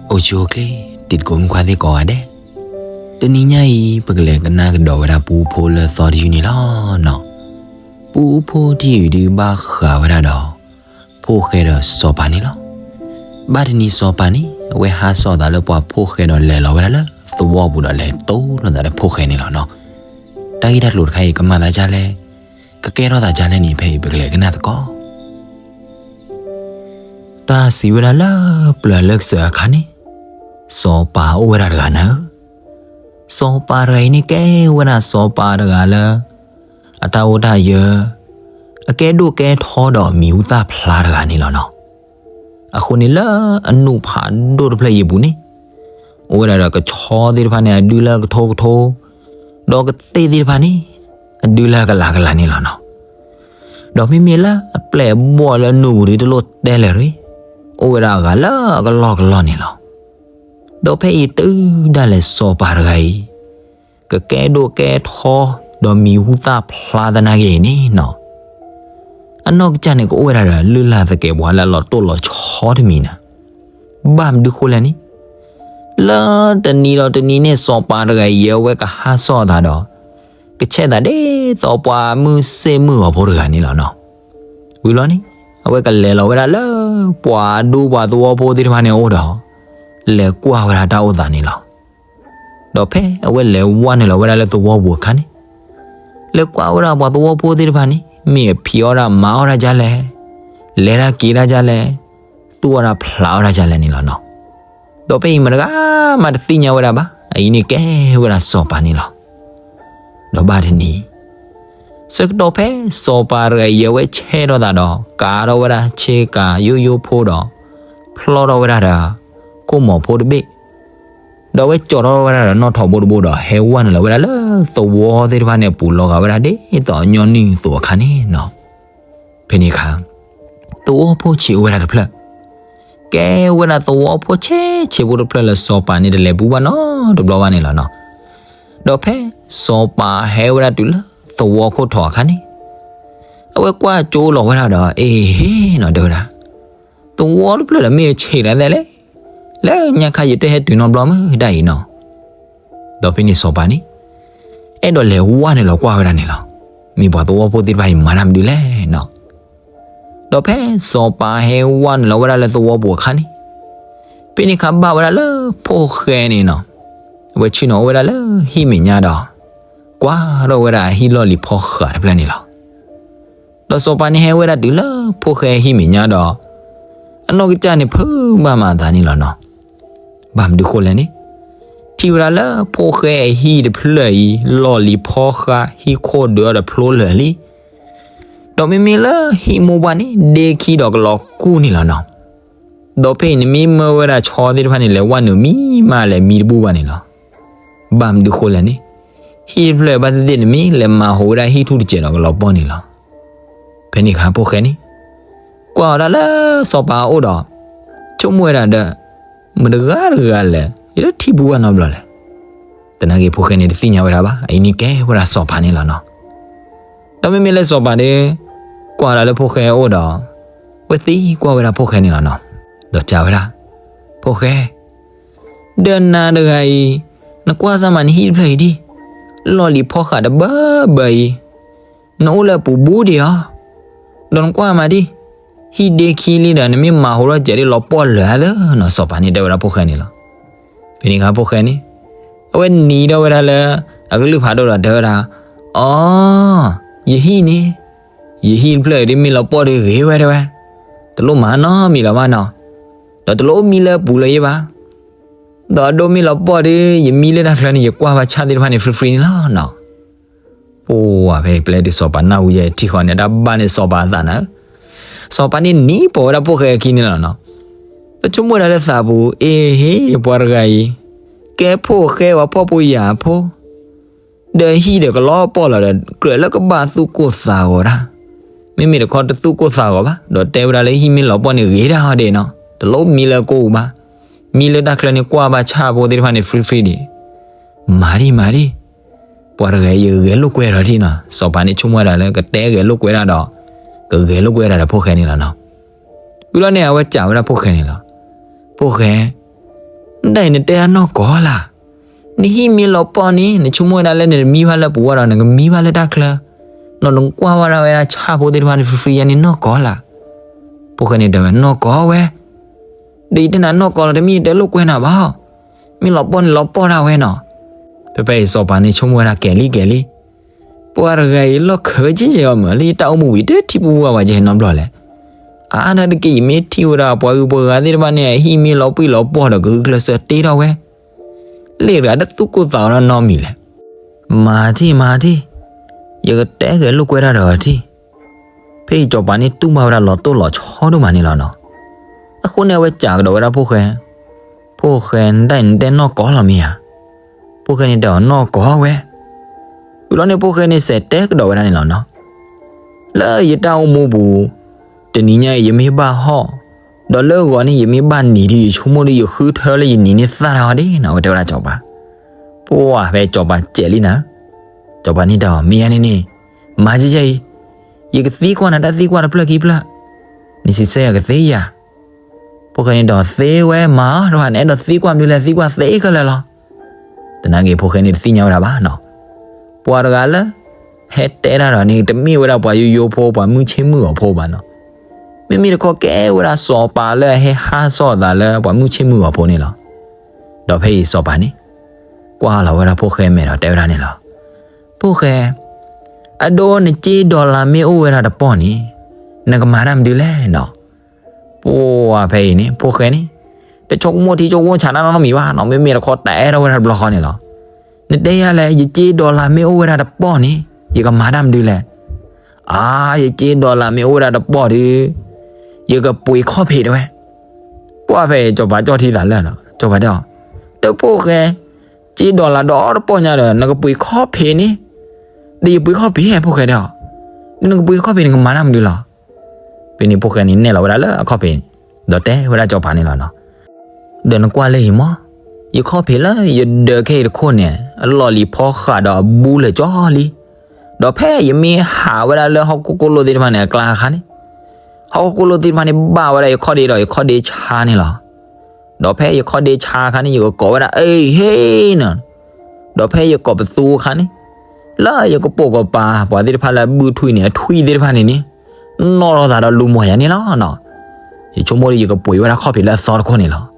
အိၣ်ဆူၣ်အိၣ်ချ့ တံၤသကိးမုၣ်ခွါသ့ၣ်ကိးဂၤဒဲး, တနံၤညါအံၤ ပကလဲၤကနၣ်ကဒီးဝဲဒၣ်ပူဖိလၢသီတယုၢ်န့ၣ်လီၤနီၤ. ပူဖိတယုၢ်ဒုးဘၣ်ဃးဝဲဒၣ်ဒီး ဖိၣ်ဃဲဒီးစီၤပၤန့ၣ်လီၤ. ဘၣ်တနံၤစီၤပၤန့ၣ် အဝဲဟးစိာ်သးလၢပှၤဖိၣ်ဃဲဒီးလဲၤလီၤဝဲဒၣ်လၢသဝီပူၤဒီးလဲၤတိၢ်လိာ်သးလၢဖိၣ်ဃဲန့ၣ်လီၤနီၤ. တၢ်ဂ့ၢ်တၢ်ကျိၤတခါအံၤ ကမၤသးဒ်လဲၣ်, ကကဲထီၣ်သးဒ်လဲၣ်န့ၣ် ဖဲအံၤပကလဲၤကနၣ်သကိး တၢ်စံးဝဲဒၣ်လၢပျၢၤလၢကစၢၢ်အခါန့ၣ်, စီၤပၤအိၣ်ဝဲဒၣ်တဂၤနၤဧၢ. စီၤပၤတဂၤအံၤန့ၣ်ကဲဝဲဒၣ်စီၤပၤတဂၤလၢ အတၢ်အိၣ်တၢ်ယၢၤ အကဲဒိၣ်ကဲထီဒီးမံၤဟူသၣ်ဖျါတဂၤန့ၣ်လီၤနီၤ. အဃိန့ၣ်လၢအနူၢ်ဖးဒိၣ်တဖျၢၣ်အံၤအပူၤန့ၣ် အိၣ်ဝဲဒၣ်ဒီးကဆီသ့ၣ်တဖၣ်န့ၣ် အဒုလၢကထိကထိ, ဒီးကသ့ၣ်သ့ၣ်တဖၣ်န့ၣ် အဒုလၢကလၤကလၤန့ၣ်လီၤနီၤ. ဒီးမ့မ့ၢ်လၢအပျဲၢ်အဘီၣ်လၢအနူၢ်ပူၤဒုးတလိၣ်တဲလၢၤတဂ့ၤ, အိၣ်ဝဲဒၣ်အဂၤလၢအကလီၢ်ကလီၢ်န့ၣ်လီၤ. ဒီးဖဲအံၤတုၤဒၣ်လဲာ်စီၤပၤတဂၤအံၤ ကကဲဒိၣ်ကဲထီ ဒီးမံၤဟူသၣ်ဖျါသနာ်က့အံၤန့ၣ်နီၤ, အနီၢ်ကစၢ်န့ၣ်ကအိၣ်ဝဲဒၣ်ဒီးလုၢ်လၢ်သကဲးပဝးလၢအလီၤတိၢ်လီၤဆီတမံၤနၤ. ဘၣ်မနုၤဃိလဲၣ်န့ၣ်, လၢတနံၤဒီးတနံၤန့ၣ် စီၤပၤတဂၤအံၤအဝဲကဟးစိာ်သးဒီး ကဆဲးသးဒ်သိးပှၤမုၢ်ဆ့ၣ်မုၢ်ဂီၤဖိတဂၤန့ၣ်လီၤနီၤ. ဝံၤလီၤန့ၣ် အဝဲကလဲၤလီၤဝဲဒၣ်လၢ ပှၤဒူပှၤသဝီဖိသ့ၣ်တဖၣ်န့ၣ်အအိၣ်ဒီး လဲၤကွၢ်ဝဲဒၣ်တၢ်အိၣ်သးန့ၣ်လီၤ. ဒီးဖဲအဝဲလဲၤဝဲနုာ်လီၤဝဲဒၣ်လၢသဝီပူၤအခါန့ၣ်, လဲၤကွၢ်ဝဲဒၣ်ပှၤသဝီဖိသ့ၣ်တဖၣ်န့ၣ် မ့ၢ်အဖံးအီၣ်တၢ်မၤအီၣ်တၢ်ဒ်လဲၣ်, လဲၤတၢ်က့ၤတၢ်ဒ်လဲၣ်, သူၣ်အီၣ်တၢ်ဖျးအီၣ်တၢ်ဒ်လဲၣ်န့ၣ်လီၤနီၤ. ဒီးဖဲအံၤမတဂၤမးတသ့ၣ်ညါဝဲဒၣ်ဘၣ်, အအံၤန့ၣ်ကဲဝဲဒၣ်စီၤပၤန့ၣ်လီၤ. ဒီးဘၣ်တနံၤ ဆၢကတီၢ်ဖဲစီၤပၤတဂၤအံၤအဝဲဆဲးထီၣ်သးဒီး ကၤထီၣ်ဝဲဒၣ်ဆ့ကၤယိယိဖိဒီး ဖျီထီၣ်ဝဲဒၣ်ဒီး ကိၣ်မီၤဖိတဘ့ၣ်, ဒီးအဝဲကၠီၤထီၣ်ဝဲဒၣ်ဒီးနီၣ်ထိးဘိတဘိဒီး ဟဲဝဲနုာ်လီၤဝဲဒၣ်လၢသဝီသ့ၣ်တဖၣ်န့ၣ်အပူၤလီၤဂာ်ဝဲဒၣ်ဒ်သိးအညီနုၢ်အသိးအခါန့ၣ်နီၤ. ဖဲန့ၣ်အခါ သဝီဖိဆံးအိၣ်ဝဲဒၣ်တဖျၢၣ်, ကဲဝဲဒၣ်သဝီဖိဆံးဆံးဖိတဖျၢၣ်လၢစီၤပၤန့ၣ်တလဲၤပူၤဘၣ်နီတဘျီဘၣ်န့ၣ်လီၤနီၤ. ဒီးဖဲစီၤပၤဟဲဝဲဒၣ်တုၤလၢသဝီခိၣ်ထံးအခါန့ၣ်, အဝဲကွၢ်ကၠိလီၤဝဲဒၣ်ဒီး အ့ဟ့နီၤ တဲဝဲဒၣ်, သဝီတဖျၢၣ်ဒီးမ့ၢ်ဆံးဒ်လဲၣ်လဲၣ်, လၢညါခါယတဟဲတုၤနီတဘျီမ့ၢ်ဒၣ်အံၤနီၤ. ဒီးဖဲန့ၣ်စီၤပၤန့ၣ် အဲၣ်ဒိးလဲၤဝဲနုာ်လီၤကွၢ်ဝဲဒၣ်န့ၣ်လီၤ. မ့ၢ်ပှၤသဝီဖိသ့ၣ်တဖၣ်အံၤမၤတၢ်မနုၤလဲၣ်နီၤ. ဒီးဖဲစီၤပၤဟဲဝဲနုာ်လီၤဝဲဒၣ်လၢသဝီပူၤအခါန့ၣ်, ဖဲန့ၣ်အခါဘၣ်ဝဲဒၣ်လၢဖိၣ်ဃဲန့ၣ်နီၤ, အဝဲဆ့ၣ်နီၤအိၣ်ဝဲဒၣ်လၢဟံၣ်မဲာ်ညါဒီး ကွၢ်ထီၣ်ဝဲဒၣ်အဟံၣ်လီၢ်လံၤဖီဃးတဖျၢၣ်န့ၣ်လီၤ. ဒီးစီၤပၤန့ၣ်ဟဲဝဲဒၣ်တုၤလၢဖိၣ်ဃဲအဟံၣ်မဲာ်ညါဒီး အနီၢ်ကစၢ်န့ၣ်ဖုးဘၣ်မၤအသးန့ၣ်လီၤနီၤ. ဘၣ်မနုၤဃိလဲၣ်န့ၣ်, ထံၣ်ဝဲဒၣ်လၢဖိၣ်ဃဲအဟံၣ်တဖျၢၣ်အံၤ လီၢ်လံၤဖီဃး ဟံၣ်ခိၣ်ဒုးအီၤဒီးဖျိလၢာ်လံ. ဒီးမ့မ့ၢ်လၢဟံၣ်မိၢ်ပှၢ်န့ၣ် ဒ့ခံဒီးကလီၤကူၣ်န့ၣ်လီၤနီၤ. ဒီးဖဲအံၤနမ့ၢ်မၢဝဲဒၣ်ဆီသ့ၣ်တဖၣ်န့ၣ် လဲၤဝဲနုာ်မံမးလဲၤမံတဘူၣ်ဘၣ်န့ၣ်လီၤ. ဘၣ်မနုၤဃိလဲၣ်န့ၣ်, ဟံၣ်တဖျၢၣ်ဘၣ်သ့ၣ်သ့ၣ်နမ့ၢ်လဲၤမၤဟူးဝဲဒၣ်ဟံၣ်ထူၣ်တစဲးဒီးကလီၤပှီၢ်န့ၣ်လီၤ. ဖဲန့ၣ်အခါဖိၣ်ဃဲန့ၣ် ကွၢ်အီၤဒၣ်လၢစီၤပၤအအိၣ်ဒီး ဆိကမိၣ်ဝဲဒၣ်ဒီး မတဂၤတဂၤလဲၣ် ယတထံၣ်ဘူးဘၣ်နီတဘျီလဲၣ်. သနာ်က့ဖိၣ်ဃဲန့ၣ်တသ့ၣ်ညါဝဲဒၣ်ဘၣ် အအံၤန့ၣ်ကဲဝဲဒၣ်စီၤပၤန့ၣ်လီၤနီၤ. ဒီးမ့မ့ၢ်လၢစီၤပၤဒီး ကွၢ်ဒၣ်လၢဖိၣ်ဃဲအအိၣ်ဒီး ဝဲသံကွၢ်ဝဲဒၣ်ဖိၣ်ဃဲန့ၣ်လီၤနီၤ. ဒီးစံးဝဲဒၣ်, ဖိၣ်ဃဲ, ဒီးနၤတဂၤအံၤ နကွၢ်စၢ်မးနဟံၣ်တဖျၢၣ်အံၤဒံး, လီၢ်လံၤဖီဃးတဘၢဘၢအံၤ နအိၣ်လၢအပူၤဘူးဒံးဧါ. ဒီးနကွၢ်မးဒံး, ဟံၣ်ဒ့ခံလံဒီး နမ့ၢ်မၤဟူးထီၣ်စဲးဒ်လီၤပှီၢ်လၢာ်ဧါသၢနီၤ. စီၤပၤန့ၣ်တဲဝဲဒၣ်ဖိၣ်ဃဲန့ၣ်လီၤ. ဖဲန့ၣ်အခါဖိၣ်ဃဲန့ၣ် အဝဲနံၤထီၣ်ဝဲဒၣ်လၢ အကလုၢ်ဖးဒိၣ်ဒီးတဲဝဲဒၣ်, အိ, ယဟံၣ်န့ၣ်, ယဟံၣ်တဖျၢၣ်အံၤဒ်မ့ၢ်လီၤပှီၢ်ဒီးဂ့ၤဝဲတဲဝဲ, တလိၣ်မၤနီတမံၤလၢၤဘၣ်နီၤ. ဒီးတလိၣ်မံလၢအပူၤလၢၤဘၣ်. ဒီးအဒိမ့ၢ်လီၤပှီၢ်ဒီး ယမံလၢတၢ်ချၢန့ၣ် ယကွၢ်ဘၣ်ဆၣ်သ့ၣ်တဖၣ်န့ၣ် free free န့ၣ်လီၤနီၤ. ပှၤဖဲပျဲဒုးစီၤပၤနၢ်ဟူယဲၢ်ထံၣ်ဃီန့ၣ် တၢ်ဘၣ်န့ၣ်စီၤပၤအသးနၤဧၢ. စီၤပၤန့ၣ်နံၤပိာ်ဝဲဒၣ်ဖိၣ်ဃဲအခံန့ၣ်လီၤနီၤ. ဒီးဆိကမိၣ်ဝဲဒၣ်လၢသးပူၤ အ့ဟ့ ပှၤတဂၤအံၤ ကဲဖိၣ်ဃဲဝဲဖှီၣ်ဖိယာ်ဖိ ဒီးဟံၣ်ဒီးကလီၤပှီၢ်လီၤဒီး ကြၢးလၢကဘၣ်သူၣ်ကိၢ်သးဂီၤတၢ်, မ့မ့ၢ်တခီတသူၣ်ကိၢ်သးဂီၤဘၣ်, ဒီးတဲဝဲဒၣ်လၢဟံၣ်မ့ၢ်လီၤပှီၢ်န့ၣ်ဂ့ၤဒၣ်ဟီဒ့နီၤ, တလိၣ်မံလၢကိၢ်ပူၤဘၣ်, မံလၢတၢ်ချၢန့ၣ်ကွၢ်ဘၣ်ဆၣ်ဖိသ့ၣ်တဖၣ်န့ၣ် free free ဒံး, မၤဒံးမၤဒံး, ပှၤတဂၤအံၤဂဲၤလိာ်ကွဲဒီးဒံးနီၤ, စီၤပၤန့ၣ်ဆိကမိၣ်ဝဲဒၣ်လၢကတဲဂဲၤလိာ်ကွဲဒၣ်ဒီး ကဂဲၤလိာ်ကွဲဒၣ်ဒီးဖိၣ်ဃဲန့ၣ်လီၤနီၤ. ဝံၤလီၤန့ၣ် အဝဲစံးဝဲဒၣ်ဖိၣ်ဃဲန့ၣ်လီၤ. ဖိၣ်ဃဲ, နဒၣ်အံၤနတဲဒၣ်နီၢ်ကီၢ်လၢ်, နဟံၣ်မ့ၢ်လီၤပှီၢ်န့ၣ် နဆိကမိၣ်ဝဲဒၣ်လၢနတမံဘၣ်လၢပဝဲဒီး နကမံဘၣ်လၢတၢ်ချၢ, နီၢ်နကွၢ်ဝဲဒၣ်ဝဲဒၣ်ဆၣ်ဖိသ့ၣ်တဖၣ်န့ၣ် free free ယၤန့ၣ်နီၢ်ကီၢ်လၢ်. ဖိၣ်ဃဲန့ၣ်တဲဝဲနီၢ်ကီၢ်ဝဲ, ဒီးယတဲနၤနီၢ်ကီၢ်လီၤ တမ့ၢ်ယတဲလိာ်ကွဲနၤဘၣ်, မ့ၢ်လီၤပှီၢ်န့ၣ်လီၤပှီၢ်ဒၣ်ဝဲနီၤ. ဖဲဖဲအံၤစီၤပၤန့ၣ် ဆိကမိၣ်ဝဲဒၣ်ကဲၤလံကဲၤလံ, ပှၤတဂၤအံၤလီၢ်ခၢကဲကဲအီၤမး လၢယတၢ်အိၣ်မူဝံၤ တထံၣ်ပူဝဲဝဲကဲနီတဘျီလဲၣ်. အါန့ၣ်တက့ၢ် ယမ့ၢ်ထံၣ်ဝဲဒၣ်ပှၤဂုၤပှၤဂၤသ့ၣ်တဖၣ်န့ၣ် အဟံၣ်မ့ၢ်လီၤပှံၢ်လီၤပှီၢ်ဒီးကဂုာ်ကျဲးစၢးတ့ထီၣ်ဝဲ, လ့ၣ်တဂၤတသူၣ်ကိၢ်သးဂီၤနီတမံၤလဲၣ်. မၤထံၣ်မၤထံၣ်, ယကတဲဂဲၤလိာ်ကွဲတၢ်ဒီးအီၤထံၣ်. ဖဲအံၤစီၤပၤန့ၣ်တူၢ်ဘၣ်ဝဲဒၣ်လီၤတိၢ်လီၤဆီဒိၣ်မးန့ၣ်လီၤနီၤ. အဃိန့ၣ် အဝဲစံးကဒီးဝဲဒၣ်ဖိၣ်ဃဲ, ဖိၣ်ဃဲ နဒၣ်အံၤနတဲနီၢ်ကီၢ်လီၤမ့ၢ်ဧါ. ဖိၣ်ဃဲန့ၣ်တဲအီၤနီၢ်ကီၢ်ဝဲ. ဝံၤလီၤန့ၣ် ဖိၣ်ဃဲန့ၣ်စံးတဲကဒီးဝဲဒၣ်န့ၣ်လီၤနီၤ. လၢယတၢ်အိၣ်မူပူၤ, တနံၤညါအံၤယမ့ၢ်ဘၣ်ဟီၣ်, ဒီးလၢဂီၤန့ၣ် ယမ့ၢ်ဘၣ်နံၤဒုး ယဆိကမိၣ်ဒီးယဃုထၢလၢယနံၤန့ၢ်သၣ်တၢ်အီၤဒ်နီၤ အဝဲတဲဝဲဒၣ်စီၤပၤ. ပှၢ်ဖဲစီၤပၤစဲးလံနၤ, စီၤပၤန့ၣ်တဲအီၤ မ့ၢ်ယၤန့ၣ်န့ၣ်, မၤကဲကဲအံၤ, ယကသံကွၢ်နၤတၢ်သံကွၢ်တဖျၢၣ်ခံဖျၢၣ်, နစံးဆၢယၤကသ့ဧါ. ဖိၣ်ဃဲန့ၣ်တဲအီၤသ့ဝဲမၤအီၤတဖၣ် နအဲၣ်ဒိးသံကွၢ်မနုၤလဲၣ် သံကွၢ်သ့ခဲလၢာ်လီၤ. သနာ်က့ဖိၣ်ဃဲန့ၣ်တသ့ၣ်ညါဝဲဒၣ်ဘၣ်နီၤ. ပှၤတဂၤလၢ ဟဲတဲတၢ်ဒီးန့ၣ် တမ့ၢ်ဝဲဒၣ်ပှၤယိယိဖိ ပှၤမုၢ်ဆ့ၣ်မုၢ်ဂီၤဖိဘၣ်နီၤ. မ့မ့ၢ်တခီကဲဝဲဒၣ်စီၤပၤလၢအဟဲဟးစီၤအသးလၢပှၤမုၢ်ဆ့ၣ်မုၢ်ဂီၤဖိန့ၣ်လီၤ. ဒီးဖဲအံၤစီၤပၤန့ၣ် ကွၢ်လီၤဝဲဒၣ်ဖိၣ်ဃဲမဲာ်ဒီးတဲဝဲဒၣ်န့ၣ်လီၤ. ဖိၣ်ဃဲ, အဒိနစ့ဒီလးမ့ၢ်အိၣ်ဝဲဒၣ်တပီၢ်န့ၣ်, နကမၤတၢ်မနုၤလဲၣ်နီၤ. ပှၢ်ဖဲအံၤန့ၣ် ဖိၣ်ဃဲန့ၣ် တဆိကမိၣ်ထံဆိကမိၣ်ဆးနီတမံၤဘၣ်နီၤ, မ့မ့ၢ်တခီတဲထီၣ်ဝဲဒၣ်တဘျီဃီန့ၣ်လီၤ. နတဲယၤလဲၣ် ယစ့ဒီလးမ့ၢ်အိၣ်ဝဲဒၣ်တပီၢ်န့ၣ် ယကမၤတၢ်မနုၤလဲၣ်. အါ, ယစ့ဒီလးမ့ၢ်အိၣ်ဝဲဒၣ်တပီၢ်ဒီး ယကပှ့ၤခီၣ်ဖံးတဲဝဲ. ပှၢ်ဖဲအံၤစီၤပၤကၠီၣ်ထံသးလၢာ်နီၤ, စီၤပၤတဲအီၤ, တဖိၣ်ဃဲ, စ့ဒီလးဒီတပီၢ်ညါဒီး နကပှ့ၤခီၣ်ဖံးန့ၣ်, ဒီးယပှ့ၤခီၣ်ဖံးဟဲဖိၣ်ဃဲဒီး, ဒီးနကပှ့ၤခီၣ်ဖံးန့ၣ် နကမၤတၢ်မနုၤလီၤ. ဖဲန့ၣ်ဖိၣ်ဃဲန့ၣ်နဲၣ်လီၤဝဲဒၣ်လၢအခီၣ်ဖံး, ဒီးတဲဝဲဒၣ်စီၤပၤန့ၣ်လီၤနီၤ. ဒီးနကွၢ်လၢအံၤမး, ယခီၣ်ဖံးလၢယဒၢးခဲအံၤတခိၣ်န့ၣ် အလီၢ်လံၤဖီဃးဒီးအဘူးလၢာ်ကၠီလံ. ဒီးဖဲယမ့ၢ်ဟးဝဲဒၣ်လၢဟီၣ်ခိၣ်ကိၣ်လိၣ်သ့ၣ်တဖၣ်န့ၣ် အကျါအခါန့ၣ်, ဟီၣ်ခိၣ်ကိၣ်လိၣ်သ့ၣ်တဖၣ်န့ၣ် ဘၣ်ဝဲဒၣ်ယခီၣ်ဒ့ဒီးယခီၣ်ဒ့ဆါန့ၣ်လီၤ. ဒီးဖဲယခီၣ်ဒ့ဆါအခါန့ၣ် ယကကိးဝဲဒၣ်အ့ၣ်ဟ့ၣ်နီၤ. ဒီးဖဲယကိးပသူအခါန့ၣ်, လၢယကပိာ်ကပၤ ပှၤသ့ၣ်တဖၣ်လၢအဘုၣ်ထွံၣ်န့ၣ် အထွံၣ်သ့ၣ်တဖၣ်န့ၣ်န့ၣ်, နီၣ်ထီၣ်သးဒီးလူၤမီၢ်ယၤန့ၣ်လီၤနီၤ. ယဆိကမိၣ်ဒီးယကပှ့ၤဝဲဒၣ်ခီၣ်ဖံးလၢအသီတခိၣ်န့ၣ်လီၤ.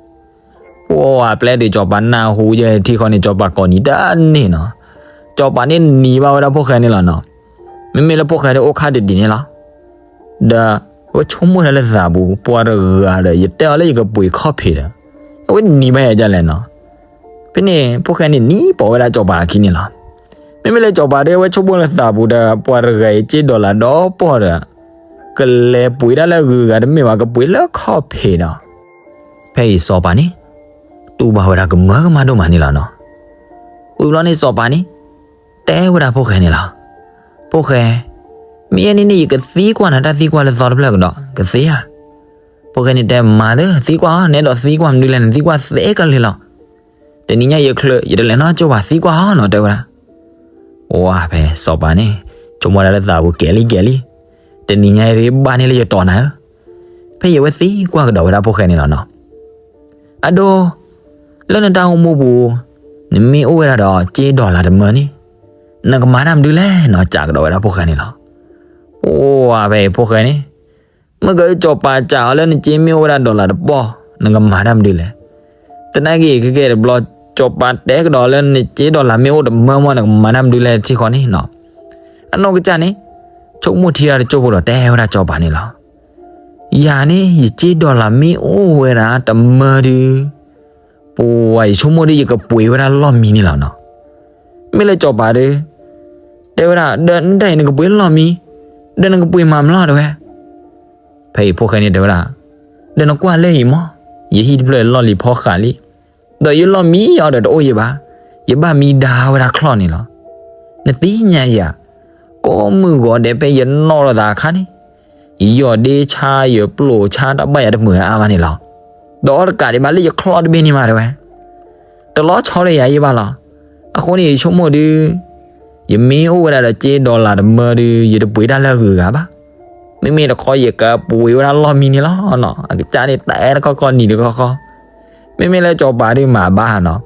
ပှၢ်ပျဲတုၤစီၤပၤနၢ်ဟူယဲထံဃီန့ၣ် စီၤပၤကိးနံၤတန့ၢ်နီၤ. စီၤပၤန့ၣ်နံၤဘၣ်ဝဲဒၣ်ဖိၣ်ဃဲန့ၣ်လီၤနီၤ. မ့မ့ၢ်လၢဖိၣ်ဃဲဒီးအိၣ်ခါတဒံးန့ၣ်လီၤ. ဒီးအဝဲဆိကမိၣ်ဒၣ်လၢသးပူၤ ပှၤတဂၤဒီး ယတဲအီၤလၢယကပှ့ၤခီၣ်ဖံးဒီး အဝဲနံၤဘၣ်ယၤဒ်လဲၣ်နီၤ. ဖဲန့ၣ် ဖိၣ်ဃဲန့ၣ်နံၤပိာ်ဝဲဒၣ်စီၤပၤအခံန့ၣ်လီၤ. မ့မ့ၢ်လၢစီၤပၤဒီး အဝဲဆိကမိၣ်လၢသးပူၤဒီး ပှၤတဂၤအံၤစ့ဒီလးဒီပီၢ်ဒီး ကလဲၤပှ့ၤဒၣ်လၢအဂုၤအဂၤတမ့ၢ်ဘၣ် ကပှ့ၤလၢခီၣ်ဖံးဒီး ဖဲအံၤစီၤပၤန့ၣ် တူၢ်ဘၣ်ဝဲဒၣ်ကမၢကမၣ်ဒိၣ်မးန့ၣ်လီၤနီၤ. ဝံၤဘျီန့ၣ်စီၤပၤန့ၣ် တဲဝဲဒၣ်ဖိၣ်ဃဲန့ၣ်လီၤ. ဖိၣ်ဃဲ, မ့ၢ်ယဲန့ၣ်န့ၣ် ယကသံကွၢ်နၤတၢ်သံကွၢ်လၢသီတဖျၢၣ်ကဒီး ကသ့ဧါ. ဖိၣ်ဃဲန့ၣ်တဲမၤသ့ သံကွၢ်အီၤ နအဲၣ်ဒိးသံကွၢ်မနုၤလဲၣ် နသံကွၢ်သ့ကလၢာ်လီၤ. တနံၤညါယချုး ယတလဲၤနီၢ်ကၠိဘၣ် သံကွၢ်အီၤနီၤ တဲဝဲဒၣ်. ဝါဖဲစီၤပၤန့ၣ် ဆိကမိၣ်ဒၣ်လၢသးပူၤကဲၤလံကဲၤလံ, တနံၤညါအံၤဘၣ်န့ၢ်လၢယတီၤနၤဧၢ. ဖဲအံၤအဝဲသံကွၢ်ကဒီးဝဲဒၣ်ဖိၣ်ဃဲန့ၣ်လီၤနီၤ. အဒိ, လၢနတၢ်အိၣ်မူပူၤ, နမ့ၢ်အိၣ်ဝဲဒၣ်ဒီးစ့ဒီလးတမၢန့ၣ်, နကမၤတၢ်မနုၤလဲၣ်နီၤ စံးကဒီးဝဲဒၣ်ဖိၣ်ဃဲန့ၣ်လီၤ. ပှၢ်ဖဲအံၤဖိၣ်ဃဲန့ၣ် မ့ၢ်ကစီၤပၤစံးအီၤလၢနစ့မ့ၢ်အိၣ်ဝဲဒၣ်ဒီလးတပီၢ် နကမၤတၢ်မနုၤလဲၣ်. သနာ်က့ခဲကဲတဘျီ စီၤပၤတဲကဒီးလၢနစ့ဒီလးမ့ၢ်အိၣ်တမၢမၢ နကမၤတၢ်မနုၤလဲၣ်ထံဃီန့ၣ်နီၤ. အနီၢ်ကစၢ်န့ၣ် ဆိကမိၣ်ထံတၢ်တစိၢ်ဖိဒီးတဲဝဲဒၣ်စီၤပၤန့ၣ်လီၤ. ယၤန့ၣ် ယစ့ဒီလးမ့ၢ်အိၣ်ဝဲဒၣ်တမၢဒုး ပှၤယဆိကမိၣ်ဒီးယကပှ့ၤဝဲဒၣ်လီၢ်မံန့ၣ်လီၤနီၤ. မ့ၢ်လၢစီၤပၤဒီး တဲဝဲဒၣ် ဒီးနတၢ်အံၤနကပှ့ၤလီၢ်မံ, ဒီးနကပှ့ၤမၤမလီၤတဲဝဲ. ဖဲအံၤဖိၣ်ဃဲန့ၣ်တဲဝဲဒၣ်, ဒီးနကွၢ်လၢအံၤမး, ယဟံၣ်တဖျၢၣ်လီၢ်လံၤဖီဃးလံ, ဒီးယလီၢ်မံအီၤဒီးတအိၣ်ယဘၣ်, ယဘၣ်မံဒါဝဲဒၣ်ချီၣ်န့ၣ်လီၤ. နသ့ၣ်ညါယၤ, ကိးမုၢ်ဂီၤဒဲးဖဲယနီၣ်ထီၣ်သးအခါန့ၣ်, ယယီၢ်ဒ့ဆါ ယပျိာ်ဆါ တၢ်ဘၣ်ယၤတမုာ်အါဘၣ်န့ၣ်လီၤ. ဒီးအီၤတကးဒံးဘၣ်လၢယချီၣ်တဘ့ၣ်န့ၣ်မးတဲဝဲ, တလီၤဆီဒီးယၤယဘၣ်လီၤ. အဃိန့ၣ် ယဆိကမိၣ်ဒုး ယမ့ၢ်အိၣ်ဝဲဒၣ်ဒီးစ့ဒီလးတမၢဒုး ယတပှ့ၤတၢ်လၢအဂုၤအဂၤဘၣ်. မ့မ့ၢ်တခီယကပှ့ၤဝဲဒၣ်လီၢ်မံန့ၣ်လီၤနီၤ. အကစၢ်န့ၣ်တဲတခီခီနံၤတခီခီ, မ့မ့ၢ်လၢစီၤပၤဒုးမၤဘၣ်နီၤ,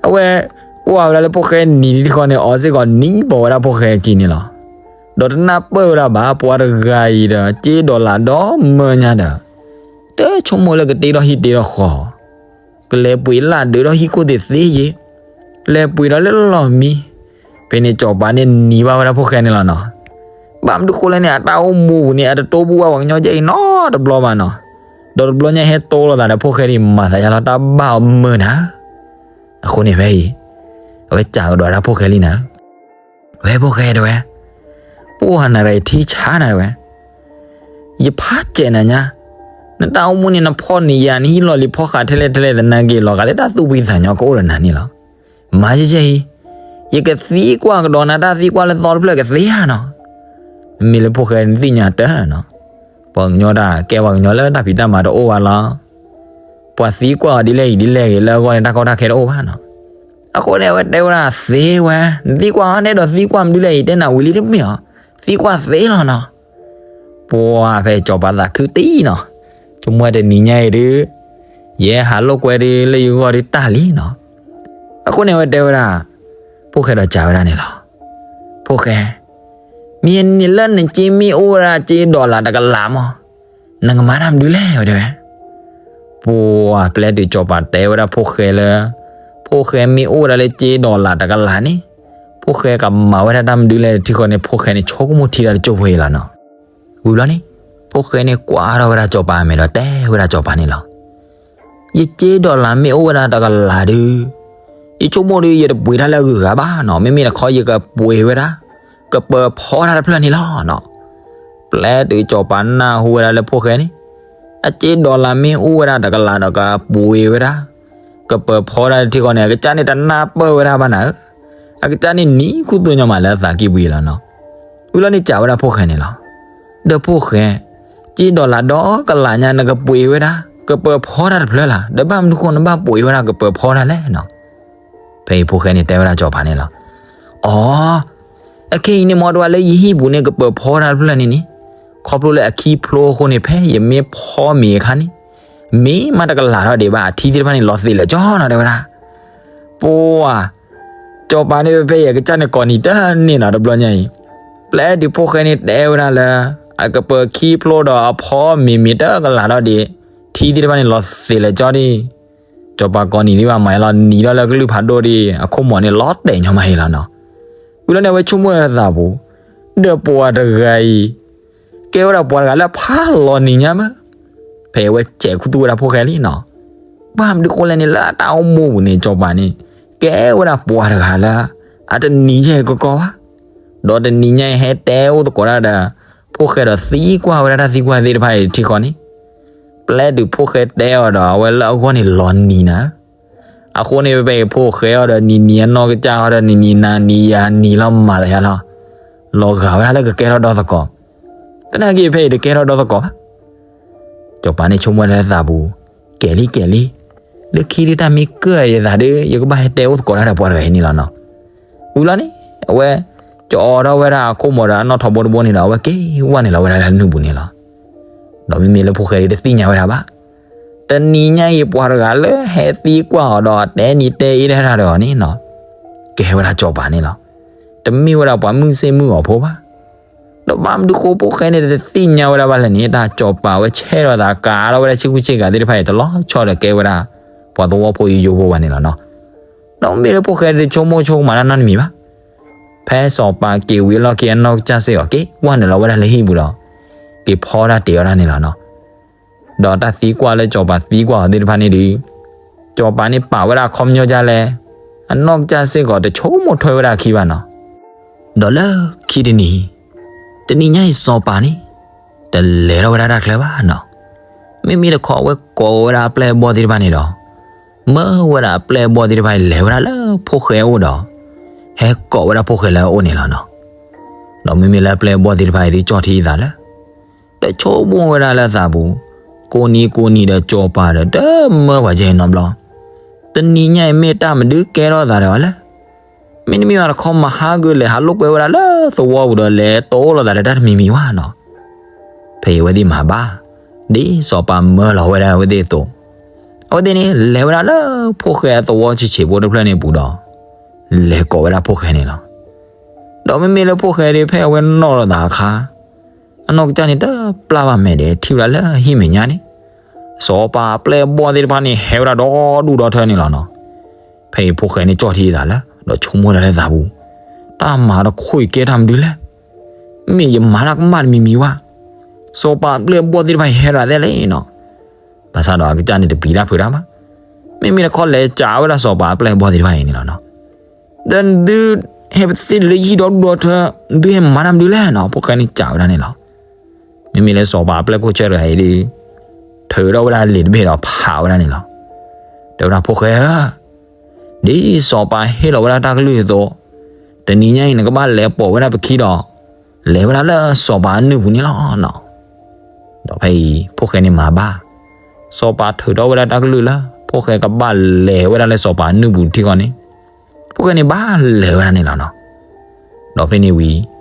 အဝဲကွၢ်ဝဲဒၣ်လၢဖိၣ်ဃဲနံၤတံၤဃီန့ၣ် အီၤစ့ၢ်ကီးနံၤပိာ်ဝဲဒၣ်ဖိၣ်ဃဲအခံန့ၣ်လီၤ. ဒီးတနၢ်ပၢၢ်ဝဲဒၣ်ဘၣ် ပှၤတဂၤအံၤဒီး က့ဒီးလးဒီမၢညါဒီး တဆိကမိၣ်လၢကတ့ထီၣ်ဟံၣ်တ့ထီၣ်ဃီ ကလဲၤပှ့ၤလၢဒၢးထီၣ်ဟံၣ်ခိၣ်သ့ၣ်သ့ယ့, လဲၤပှ့ၤဒီးလၢလီၢ်မံ, ဖဲန့ၣ်စီၤပၤန့ၣ်နံၤဘၣ်ဝဲဒၣ်ဖိၣ်ဃဲန့ၣ်လီၤနီၤ. ဘၣ်မနုၤဃိလဲၣ်န့ၣ် အတၢ်အိၣ်မူပူၤန့ၣ် အတတိၢ်ဘူၣ်ဘၣ်ပှၤကညီကဲအံၤနီတဘျီဘၣ်နီၤ. ဒီးတဘျီညါဟဲတိၢ်လိာ်သးဒီးဖိၣ်ဃဲဒ်အံၤ မၤသးယါလီၤ တၢ်ဘၣ်အီၤမုာ်နၤ. အဃိန့ၣ်ဖဲအံၤ အဝဲစံးကဒီးဝဲဒၣ်ဖိၣ်ဃဲလံနၤ ဝဲဖိၣ်ဃဲတဲဝဲ, ပှၢ်နၤဒီးယထံဆါနၤတဲဝဲ, ယဖးစဲးနၤညါ, နတၢ်အိၣ်မူန့ၣ် နဖီၣ်န့ၢ်ယၤ နဟံၣ်လီၤလံၤဖီဃးထဲလဲၣ်ထဲလဲၣ်သနာ်က့ လီၤဂာ်လၢတၢ်သူၣ်ဖှံသးညီကအိၣ်ဒီးနၤန့ၣ်လီၤ. မၤယဲယဲအံၤ, ယကသံကွၢ်ကဒီးနၤ တၢ်သံကွၢ်လၢသီတဖျၢၣ်ကသ့ဧါနီၤ. မ့မ့ၢ်လၢဖိၣ်ဃဲန့ၣ်သ့ၣ်ညါတၢ်နီၤ, ပှၤကညီတၢ်ကဲပှၤကညီလၢတၢ်ဖံးတၢ်မၤတအိၣ်ဘၣ်လီၤ. ပှၤသံကွၢ်အီၤဒ်လဲၣ်ဂ့ၤဒ်လဲၣ်ဂ့ၤ လၢအဂီၢ်န့ၣ် တၢ်ကီတၢ်ခဲတအိၣ်ဘၣ်နီၤ. အဃိန့ၣ် အဝဲတဲဝဲဒၣ်သ့ဝဲ, နသံကွၢ်အီၤန့ၣ်ဒီးသံကွၢ်မနုၤလဲၣ်အံၤ တဲနၤဝံၤလံတမ့ၢ်အီၤ, သံကွၢ်သ့လီၤနီၤ. ပှၢ်ဖဲစီၤပၤသးခုတံၢ်နီၤ, ဆိကမိၣ်တနံၤညါအံၤဒုး ယဟးလိာ်ကွဲဒုးလၢယဂီၢ်ဒုးတၢ်လံနီၤ. အဃိန့ၣ် အဝဲတဲဝဲဒၣ် ဖိၣ်ဃဲဒီးစံးဝဲဒၣ်န့ၣ်လီၤ. ဖိၣ်ဃဲ, မ့ၢ်န့ၣ်လၢနက့မ့ၢ်အိၣ်ဝဲဒၣ်က့ဒီးလးတကလးမး, နကမၤတၢ်မနုၤလဲၣ် ဝဲတဲဝဲ. ပှၢ်ပျဲတုၤစီၤပၤတဲဝဲဒၣ်ဖိၣ်ဃဲလၢ ဖိၣ်ဃဲမ့ၢ်အိၣ်ဝဲဒၣ်လၢက့ဒီးလးတကလးန့ၣ် ဖိၣ်ဃဲကမၤဝဲဒၣ်တၢ်မနုၤလဲၣ်ထံဃီန့ၣ် ဖိၣ်ဃဲန့ၣ်ဆိကမိၣ်ထံတၢ်တစိၢ်ဖိအံၤလီၤနီၤ. ဝံၤဘျီန့ၣ် ဖိၣ်ဃဲန့ၣ်ကွၢ်ထီၣ်ဝဲဒၣ်စီၤပၤအမဲာ်ဒီးတဲဝဲဒၣ်စီၤပၤန့ၣ်လီၤ. ယက့ဒီးလးမ့ၢ်အိၣ်ဝဲဒၣ်တကလးဒုး, ယဆိကမိၣ်ဒုးယတပှ့ၤတၢ်လၢအဂုၤအဂၤဘၣ်နီၤ, မ့မ့ၢ်တခီယကပှ့ၤဝဲဒၣ် ကပၢၤဖီတၢ်တဖျၢၣ်န့ၣ်လီၤနီၤ. ပျဲတုၤစီၤပၤနၢ်ဟူဝဲဒၣ်လၢဖိၣ်ဃဲန့ၣ် အက့ဒီးလးမ့ၢ်အိၣ်ဝဲဒၣ်တကလးဒီး ကပှ့ၤဝဲဒၣ် ကပၢၤဖီတၢ်ထံဃီန့ၣ် အကစၢ်န့ၣ်တနၢ်ပၢၢ်ဝဲဒၣ်ဘၣ်နၤဧၢ, အကစၢ်န့ၣ်နံၤခူသူၣ်ညီမးလၢအသးကံၢ်ပူၤအံၤလီၤနီၤ. ဝံၤလီၤန့ၣ်စံးဝဲဒၣ်ဖိၣ်ဃဲန့ၣ်လီၤ. ဒီးဖိၣ်ဃဲ, က့ဒီးလးဒီကလးညါ နကပှ့ၤဝဲဒၣ် ကပၢၤဖီတၢ်တဖျၢၣ်လၢ်, ဒီးဘၣ်မနုၤဃိနဘၣ်ပှ့ၤဝဲဒၣ်ကပၢၤဖီတၢ်လဲၣ်နီၤ. ဖဲအံၤဖိၣ်ဃဲန့ၣ်တဲဝဲဒၣ်စီၤပၤန့ၣ်လီၤ. အိ, အခဲအံၤန့ၣ် မ့ၢ်တဝဲလၢယဟံၣ်ပူၤန့ၣ် ကပၢၤဖီတၢ်တဖျၢၣ်န့ၣ်န့ၣ်, ခီဖျိလၢအခံဖျိအဃိန့ၣ် ဖဲယမ့ၢ်ဖီမ့ၤအခါန့ၣ်, မ့ၢ်မးတကလးထီၣ်ဒံးဘၣ် အထံသ့ၣ်တဖၣ်န့ၣ် လီၤသ့းလၢာ်ကၠီနီၤ တဲဝဲဒၣ်. ပှၢ်, စီၤပၤန့ၣ်ဖဲအံၤ အကစၢ်န့ၣ်ကိးနံၤတန့ၢ်နီၤ တဘျီညါအံၤ, ပျဲတုၤဖိၣ်ဃဲန့ၣ်တဲဝဲဒၣ်လၢ အကပၢၤခံဖျိဒီးအဖီမ့ၤမ့ၤတကလးထီၣ်ဒံး, ထံသ့ၣ်တဖၣ်န့ၣ် လီၤသ့းလၢာ်ကၠီဒံး စီၤပၤကိးနံၤဒံးဘၣ်မၤအံၤလီၤ နံၤထီၣ်လၢကလုၢ်ဖးဒိၣ်ဒံး အခိၣ်မီၤန့ၣ်လီၤတဲာ်ညီမးအံၤလီၤနီၤ. ဝံၤလီၤန့ၣ် အဝဲဆိကမိၣ်ဝဲဒၣ်သးပူၤ, ဒီးပှၤတဂၤအံၤ ကဲဝဲဒၣ်ပှၤတဂၤလၢဖးလီၤနံၤညါမး, ဖဲအဝဲစဲးခူသူၣ်ဝဲဒၣ်ဖိၣ်ဃဲလံနီၤ. ဘၣ်မနုၤဃိလဲၣ်န့ၣ် လၢအတၢ်အိၣ်မူပူၤန့ၣ် စီၤပၤန့ၣ် ကဲဝဲဒၣ်ပှၤတဂၤလၢ အတနံၤယဲၢ်ကီကီဘၣ်, ဒီးတနံၤညါအံၤဟဲတဲအိၣ်သကိးတၢ်ဒီး ဖိၣ်ဃဲဒီးသံကွၢ်ဝဲဒၣ်တၢ်သံကွၢ်သ့ၣ်တဖၣ်အံၤထံဃီန့ၣ်, ပျဲတုၤဖိၣ်ဃဲတဲအီၤဒီး အဝဲလၢအဂီၢ်န့ၣ်လီၤနံၤနၤ အဃိန့ၣ် ဖဲအံၤဖိၣ်ဃဲအီၤဒီးနံၤနံၤ အနီၢ်ကစၢ်အီၤဒီးနံၤနံၤ နၤနံၤယၤနံၤလီၤမၤသးယါလီၤ, လီၤဂာ်ဝဲဒၣ်လၢကကဲထီၣ်ဒီသကိး, သနာ်က့ဖဲအံၤတကဲထီၣ်ဒီသကိးဘၣ်. စီၤပၤန့ၣ်ဆိကမိၣ်ဝဲဒၣ်လၢသးပူၤ, ကဲလံကဲလံ, လၢခံဒုးတၢ်မ့ၢ်ကၢၢ်ယသးဒီး ယကဘၣ်ဟဲတဲအိၣ်သကိးတၢ်ဒီးပှၤတဂၤအံၤန့ၣ်လီၤနီၤ. ဝံၤလီၤန့ၣ် အဝဲ ကၠီထီၣ်ဝဲဒၣ်အခိၣ်မီၤဒီးအနီၣ်ထိးဘိတဘိန့ၣ်ဒီး အဝဲက့ၤဝဲနုာ်လီၤဝဲဒၣ်လၢနုၢ်ပူၤန့ၣ်လီၤ. ဒီးမ့မ့ၢ်လၢဖိၣ်ဃဲဒုးတသ့ၣ်ညါဝဲဒၣ်ဘၣ်. တနံၤညါအံၤပှၤတဂၤလၢဟဲသံကွၢ်အီၤဒီးတဲနံၤတဲအ့ၣ်တၢ်ဒီးအီၤန့ၣ်နီၤ, ကဲဝဲဒၣ်စီၤပၤန့ၣ်လီၤ. တမ့ၢ်ဝဲဒၣ်ပှၤမုၢ်ဆ့ၣ်မုၢ်ဂီၤဖိဘၣ်. ဒီးဘၣ်မနုၤဃိဖိၣ်ဃဲန့ၣ်တသ့ၣ်ညါဝဲဒၣ်ဘၣ်လဲၣ်န့ၣ် တၢ်စီၤပၤဝဲဆဲးဒီးသးကးထီၣ်ဝဲဒၣ်ဆ့ကူဆ့ကၤသ့ၣ်တဖၣ်အံၤ တလီၤဆီဒီးကဲဝဲဒၣ် ပှၤသဝီဖိယိယိဖိဘၣ်န့ၣ်လီၤနီၤ. ဒီးမ့မ့ၢ်လၢဖိၣ်ဃဲတဆိကမိၣ်ဆိကမးတၢ်နီတမံၤဘၣ်. ဖဲစီၤပၤက့ၤဝံၤအလီၢ်ခံအနီၢ်ကစၢ်စ့ၢ်ကီး က့ၤဝဲနုာ်လီၤဝဲဒၣ်လၢဟံၣ်ပူၤဒီး က့ၤဖီတၢ်တ့ၤအီၣ်တၢ်န့ၣ်လီၤနီၤ. ဒီးတၢ်သံကွၢ်လၢစီၤပၤသံကွၢ်အီၤသ့ၣ်တဖၣ်န့ၣ်ဒီး စီၤပၤန့ၣ်ပာ်ဝဲဒၣ်အခီပညီဒ်လဲၣ်, အနီၢ်ကစၢ်စ့ၢ်ကီးတဆိကမိၣ်ထွဲဝဲဒၣ်အခံဘၣ်နီၤ. ဒီးလၢခံတနံၤ, တနံၤညါအံၤစီၤပၤန့ၣ် တလဲၤထီၣ်ဝဲဒၣ်တၢ်ချၢဘၣ်နီၤ. မ့မ့ၢ်တခီအဝဲကိးဝဲဒၣ်အပျဲၢ်အဘီၣ်သ့ၣ်တဖၣ်န့ၣ်ဒီး မၢဝဲဒၣ်အပျဲၢ်အဘီၣ်သ့ၣ်တဖၣ်အံၤလဲၤဝဲဒၣ်လၢဖိၣ်ဃဲအအိၣ်ဒီး ဟဲကိးဝဲဒၣ်ဖိၣ်ဃဲလၢအအိၣ်န့ၣ်လီၤနီၤ. ဒီးမ့မ့ၢ်လၢအပျဲၢ်အဘီၣ်သ့ၣ်တဖၣ်အံၤဒုးကၠီၣ်ထံအသးလၢ တဆိကမိၣ်ဝဲဒၣ်လၢအသးပူၤ, ကိးနံၤကိးနံၤဒီးစီၤပၤဒီး တမၢပှၤကဲနီတဘျီ. တနံၤညါအံၤမ့ၢ်တၢ်မနုၤကဲထီၣ်သးဒီးအီၤလဲၣ်. မ့တမ့ၢ်ဘၣ်တခီမဟါကလဲၤဟးလိာ်ကွဲဝဲဒၣ်လၢသဝီပူၤဒီးလဲၤတိၢ်လိာ်သးဒီးတၢ်တမံၤမံၤဘၣ်နီၤ. ဖဲအံၤအဝဲသ့ၣ်မၤဘၣ်, ဒ်စီၤပၤမၢလီၤဝဲဒၣ်အဝဲသ့ၣ်အသိး, အဝဲသ့ၣ်န့ၣ် လဲၤဝဲဒၣ်လၢဖိၣ်ဃဲအသဝီဆံးဆံးဖိတဖျၢၣ်န့ၣ်အပူၤဒီး လဲၤကိးဝဲဒၣ်ဖိၣ်ဃဲန့ၣ်လီၤ. ဒီးမ့မ့ၢ်လၢဖိၣ်ဃဲဒီး ဖဲအဝဲနီၣ်လိာ်သးအခါ အနီၢ်ကစၢ်န့ၣ်တပျၢ်ဘၣ်မဲာ်ဒီး ထံၣ်ဝဲဒၣ်လၢဟံၣ်မဲာ်ညါန့ၣ် စီၤပၤအပျဲၢ်အဘီၣ်သ့ၣ်တဖၣ်န့ၣ် ဟဲဝဲဒၣ်ဒီဒူၣ်ဒီထၢန့ၣ်လီၤနီၤ. ဖဲအံၤဖိၣ်ဃဲန့ၣ် ကၠီၣ်ထံအသးလၢ ဒီးဆိကမိၣ်ဒၣ်လၢသးပူၤ, တၢ်မၤတခိၣ်အံၤကဲတၢ်မနုၤလဲၣ်. မ့ၢ်ယမၤတၢ်ကမၣ်တမံၤမံၤဘၣ်. စီၤပၤအပျဲၢ်အဘီၣ်သ့ၣ်တဖၣ်အံၤဟဲဒၣ်သ့ၣ်လဲၣ်နီၤ. ဘၣ်ဆၣ်ဒီးအကစၢ်န့ၣ်တပျံၤတၢ်ဖုးတၢ်ဘၣ်. မ့မ့ၢ်တခီလဲၤစံးဝဲဒၣ်စီၤပၤအပျဲၢ်အဘီၣ်သ့ၣ်တဖၣ်အံၤန့ၣ်လီၤနီၤ. ဒီးနသုဟဲပသ့ၣ်လၢယဟံၣ်ဒီဒူၣ်ဒီထၢ, နသုဟဲမၤတၢ်မနုၤလဲၣ်နီၤ. ဖိၣ်ဃဲန့ၣ်စံးဝဲဒၣ်န့ၣ်လီၤ. မ့မ့ၢ်လၢစီၤပၤအပျဲၢ်ခိၣ်ဆၢတဂၤအံၤဒီး ထုးထီၣ်ဝဲဒၣ်လံာ်တဘ့ၣ်ဒီးဖးဝဲဒၣ်န့ၣ်လီၤ. တဲဝဲဒၣ်ဖိၣ်ဃဲဧၢ, ဒ်စီၤပၤဟ့ၣ်လီၤဝဲဒၣ်တၢ်ကလုၢ်အသိး, တနံၤညါအံၤနကဘၣ်လဲၤပိာ်ဝဲဒၣ်ပခံဒီး လဲၤဝဲဒၣ်လၢစီၤပၤအနုၢ်ပူၤန့ၣ်လီၤနီၤ. ဒီးဖဲအံၤဖိၣ်ဃဲန့ၣ်မၤဘၣ်, စီၤပၤထုးထီၣ်ဝဲဒၣ်တၢ်ကလုၢ်လၢ ဖိၣ်ဃဲကဘၣ်လဲၤဝဲဒၣ်လၢစီၤပၤအနုၢ်ပူၤထံဃီန့ၣ် ဖိၣ်ဃဲန့ၣ်ဘၣ်လဲၤဝဲဒၣ်န့ၣ်လီၤနီၤ. ဒီးဖဲန့ၣ်ဝံၤ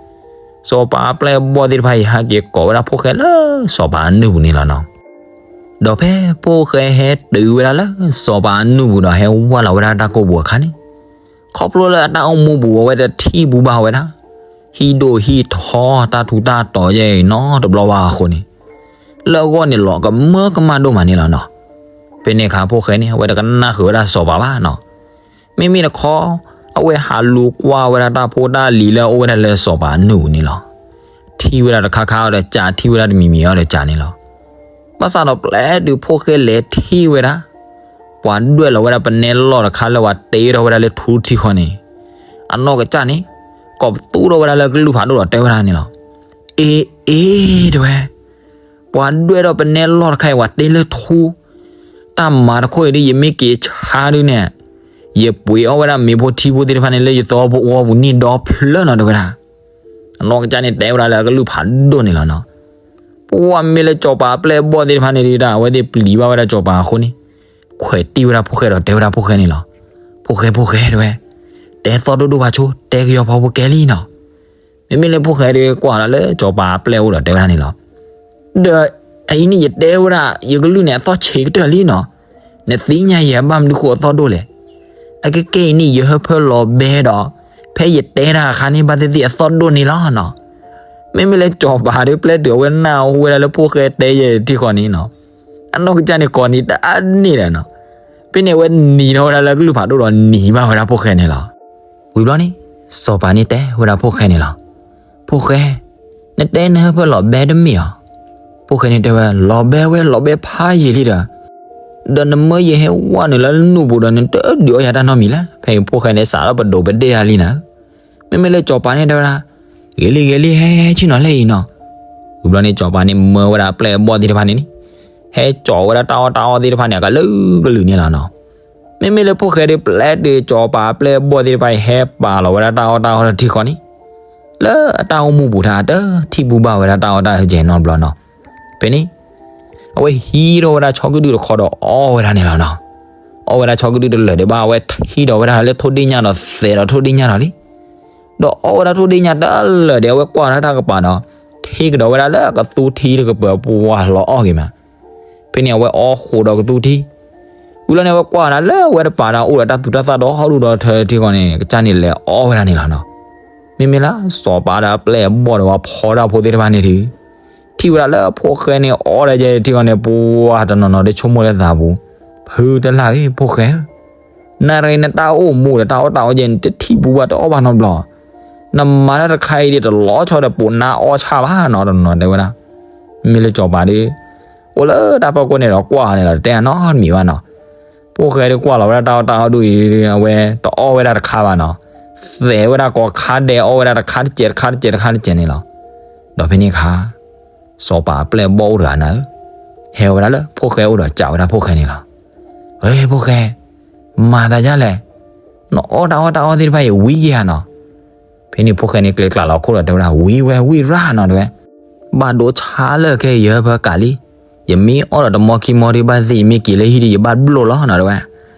စီၤပၤအပျဲၢ်အဘီၣ်သ့ၣ်တဖၣ်အံၤ ဟဲက့ၤကိးဝဲဒၣ်ဖိၣ်ဃဲလၢစီၤပၤအနုၢ်ပူၤန့ၣ်လီၤနီၤ. ဒီးဖဲဖိၣ်ဃဲဟဲတုၤဝဲဒၣ်လၢစီၤပၤအနုၢ်ပူၤဒီး ဟဲဝဲလီၤဝဲဒၣ်တၢ်ကိၢ်ပူၤအခါန့ၣ်, ခီဖျိလၢအတၢ်အိၣ်မူပူၤ အဝဲတထံၣ်ဘူးဘၣ်ဝဲဒၣ် ဟံၣ်ဒိၣ်ဟံၣ်ထီ တၢ်ထူးတၢ်တီၤယဲအံၤနီတဘျီဘၣ်အဃိန့ၣ်, လၢအဂီၢ်န့ၣ်လီၤကမၢကမၣ်ဒိၣ်မးန့ၣ်လီၤနီၤ. ဖဲန့ၣ်အခါဖိၣ်ဃဲန့ၣ် အဝဲတကနၣ်ဃုာ်ဝဲဒၣ်စီၤပၤဘၣ်နီၤ. မ့မ့ၢ်တခီ အဝဲဟးလူၤကွၢ်ဝဲဒၣ်တၢ်ဖိတၢ်လံၤလၢအအိၣ်ဝဲဒၣ်လၢစီၤပၤအနုၢ်ပူၤန့ၣ်လီၤ. ထံၣ်ဝဲဒၣ်တခါခါအီၤဒီးကး, ထံၣ်ဝဲဒၣ်တမံၤမံၤအီၤဒီးကးန့ၣ်လီၤ. ဘၣ်ဆၣ်ဒီးပျဲတုၤဖိၣ်ဃဲလဲၤထံၣ်ဝဲဒၣ် ပှၤဒွဲၣ်လီၤဝဲဒၣ်ပနဲလီၢ်တခါလၢပှၤတ့ထီၣ်ဝဲဒၣ်လၢထူထံဃီန့ၣ်, အနီၢ်ကစၢ်န့ၣ် ကိးပသူထီၣ်ဝဲဒၣ်လၢကလုၢ်ဖးဒိၣ်ဒီးတဲဝဲဒၣ်န့ၣ်လီၤ. အ့ အ့ တဲဝဲ ပှၤဒွဲၣ်ထီၣ်ပနဲလီၢ်တခါအံၤ ပှၤတ့လၢထူ, တၢ်မၤတခိၣ်အံၤဒ်ယမ့ၢ်က့ၤဆါဒုန့ၣ်, ယပှ့ၤအီၣ်ဝဲဒၣ်မ့ၤဖိထံဖိသ့ၣ်တဖၣ်န့ၣ် လၢယသီဖိအဂီၢ်ပူၤန့ၣ်ဒီဖျၢၣ်နီၤ တဲဝဲဒၣ်. အနီၢ်ကစၢ်န့ၣ်တဲဝဲဒၣ်လၢအကလုၢ်ဖးဒိၣ်န့ၣ်လီၤနီၤ. ပှၤမ့ၢ်လၢစီၤပၤအပျဲၢ်အဘီၣ်သ့ၣ်တဖၣ်န့ၣ်ဒ်တၢ် အဝဲသ့ၣ်ပျံၤဘၣ်ဝဲဒၣ်စီၤပၤအဃိန့ၣ်, ခွဲးတံၢ်ဝဲဒၣ်ဖိၣ်ဃဲဒီးတဲဝဲဒၣ်ဖိၣ်ဃဲန့ၣ်လီၤ. ဖိၣ်ဃဲ ဖိၣ်ဃဲ တဲဝဲ, တဲသီၣ်ဒိၣ်ဒိၣ်ဘၣ်ဆိ, တဲကယီၤဖီဖိကဲလံနီၤ. မ့မ့ၢ်လၢဖိၣ်ဃဲဒီးကွၢ်လီၤလၢစီၤပၤအပျဲၢ်အအိၣ်ဒီးတဲဝဲဒၣ်န့ၣ်လီၤ. ဒီးအအံၤန့ၣ်ယတဲဝဲဒၣ် ယကလုၢ်န့ၣ်အသီၣ်ဆံးကတၢၢ်လံနီၤ. နသ့ၣ်ညါယၤဘၣ်မနုၤဃိအသီၣ်ဒိၣ်လဲၣ်. အကဲကဲအံၤန့ၣ် ယဟၢဖၢလီၤဘဲဒီး ဖဲယတဲတၢ်အခါန့ၣ် ဘၣ်သ့ၣ်သ့ၣ်အသီၣ်ဒိၣ်န့ၣ်လီၤနီၤ. မ့မ့ၢ်လၢစီၤပၤဒီးပျဲတုၤအဝဲနၢ်ဟူဝဲဒၣ်လၢဖိၣ်ဃဲတဲယဲၢ်ထံဃီန့ၣ်နီၤ, အနီၢ်ကစၢ်န့ၣ်ကိးနံၤတၢ်န့ၣ်ဒီးနီၤ. ဖဲန့ၣ်အဝဲနံၤထီၣ်ဝဲဒၣ်လၢကလုၢ်ဖးဒိၣ်ဒီးနံၤဘၣ်ဝဲဒၣ်ဖိၣ်ဃဲန့ၣ်လီၤ. ဝံၤဘျီန့ၣ် စီၤပၤန့ၣ်တဲဝဲဒၣ်ဖိၣ်ဃဲန့ၣ်လီၤ. ဖိၣ်ဃဲ, နတဲနဟၢဖၢလီၤဘဲတမ့ၢ်ဧါ. ဖိၣ်ဃဲန့ၣ်တဲဝဲ လီၤဘဲဝဲလီၤဘဲဖးယံာ်လံဒီး, ဒီးနမၢယဟဲဝဲနုာ်လၢနူၢ်ပူၤဒီး နတဒုးအီၣ်ယၤတၢ်နီတမံၤလဲၣ်. ဖဲအံၤဖိၣ်ဃဲန့ၣ်စးထီၣ်ပဒိးပဒ့ၣ်တၢ်လံနီၤ. မ့မ့ၢ်လၢစီၤပၤန့ၣ်တဲဝဲဒၣ်, ဂ့ၤလံဂ့ၤလံ ဟဲဆ့ၣ်နီၤလၢအံၤနီၤ. ဝံၤဘျီန့ၣ်စီၤပၤန့ၣ်မၢဝဲဒၣ်အပျဲၢ်အဘီၣ်သ့ၣ်တဖၣ်န့ၣ်န့ၣ်, ဟဲစိာ်ဝဲဒၣ်တၢ်အီၣ်တၢ်အီသ့ၣ်တဖၣ်န့ၣ် အကလုာ်ကလုာ်န့ၣ်လီၤနီၤ. မ့မ့ၢ်လၢဖိၣ်ဃဲဒီးပျဲတုၤစီၤပၤအပျဲၢ်အဘီၣ်သ့ၣ်တဖၣ်အံၤ ဟဲပာ်လီၤဝဲဒၣ်တၢ်အီၣ်တၢ်အီထံဃီန့ၣ်, လၢအတၢ်အိၣ်မူပူၤတၢ်တထံၣ်ဘူးဘၣ်ဝဲဒၣ်တၢ်အီၣ်တၢ်အီကဲနီတဘျီနီၤ. ဖဲန့ၣ် အဝဲဟံးထီၣ်ဝဲဒၣ်ဆီကဒုၣ်တခီဒီးအီၣ်ဝဲဒၣ်န့ၣ်လီၤနီၤ. အီၣ်ဝဲဒၣ်ဆီကဒုၣ်တလၢာ်ဒီးဘၣ် အဝဲထံၣ်ဒီးဝဲဒၣ်လၢထိၣ်ဒ့ၣ်ညါဒီးသဲးဒီးထိၣ်ဒ့ၣ်ညါဒီးလံ. ဒီးအီၣ်ဝဲဒၣ်ထိၣ်ဒ့ၣ်ညါတလၢာ်ဒီး အဝဲကွၢ်ဝဲဒၣ်တၢ်ကပၤဒီး ထံၣ်ကဒီးဝဲဒၣ်လၢကသူထံတကပၤ ပှၤလီၤအီၣ်က့ၤမး. ဖဲန့ၣ်အဝဲအီၣ်ဃိးဒီးကသူထံ, ဝံၤလီၤန့ၣ် အဝဲကွၢ်ဝဲဒၣ်လၢအဝဲတပၤဒီးအိၣ်ဒီးတၢ်သူတၢ်သၣ်ဒီးဟီၣ်ဒူၣ်ဒီးထၢထံဃီန့ၣ် ကစၢ်န့ၣ်လဲၤအီၣ်ဝဲဒၣ်န့ၣ်လီၤနီၤ. မ့မ့ၢ်လၢစီၤပၤဒီးအပျဲၢ်အဘီၣ်ဒီးပှၤဖီတၢ်ဖိသ့ၣ်တဖၣ်န့ၣ်ဒီး ထံၣ်ဝဲဒၣ်လၢဖိၣ်ဃဲန့ၣ်အီၣ်ဒီးယဲထံဃီန့ၣ် ပှၤတနီၤနီၤဒီးဆိကမိၣ်လၢသးပူၤ, ဖုတလၢ်ဂ့ၤဖိၣ်ဃဲဧၢ, နရ့နတၢ်အိၣ်မူဒီးတၢ်အီၣ်တၢ်အီယဲန့ၣ် တထံၣ်ဘူးဘၣ်တအီၣ်ဘၣ်နီတဘျီ. နမၤတၢ်တခါအံၤဒီးတလီၤဆီဒီးပိာ်နါအီၣ်ဆၣ်ဘၣ်နီၤ တနီၤတဲဝဲဒၣ်. မ့မ့ၢ်လၢစီၤပၤဒီး အိၣ်လၢတၢ်ဖီခိၣ်န့ၣ်ဒီးကွၢ်အီၤန့ၣ်လီၤ တတဲအနီတမံၤဘၣ်နီၤ. ဖိၣ်ဃဲဒီးကွၢ်လီၤဝဲဒၣ်တၢ်အီၣ်တၢ်အီဒူၣ်အံၤ အဝဲတအီၣ်ဝဲဒၣ်တခါဘၣ်နီၤ. သဲးဝဲဒၣ်ကိးခါဒဲးအီၣ်ဝဲဒၣ်တခါတစဲးတခါတစဲးတခါတစဲးန့ၣ်လီၤ. ဒီးဖဲန့ၣ်အခါ စီၤပၤအပျဲၢ်အဘီၣ်အိၣ်တဂၤန့ၣ် ဟဲဝဲဒၣ်လၢဖိၣ်ဃဲအိၣ်ဒီးစံးဝဲဒၣ်ဖိၣ်ဃဲန့ၣ်လီၤ. ဂ့ၤဖိၣ်ဃဲ, မၤသးဒ်လဲၣ်, နအီၣ်တၢ်အီၣ်တၢ်အီသ့ၣ်တဖၣ်အံၤဝံၤဧါနီၤ. ဖဲန့ၣ်ဖိၣ်ဃဲန့ၣ်ကျဲကျးလီၤခိၣ်ဒီးတဲဝဲဒၣ် ဝံၤဝဲဝံၤရၣ်နီၤတဲဝဲ, ဘၣ်ဒိဆါလၢခဲအံၤယဟၢဖၢကးလံ, ယမ့ၢ်အီၣ်ဒီးတမီခံမီဒီးဘၣ်သ့ၣ် ယမ့ၢ်က့ၤလၢဟံၣ်ဒီးယဘၣ်ဘျိၣ်လီၤနီၤတဲဝဲ.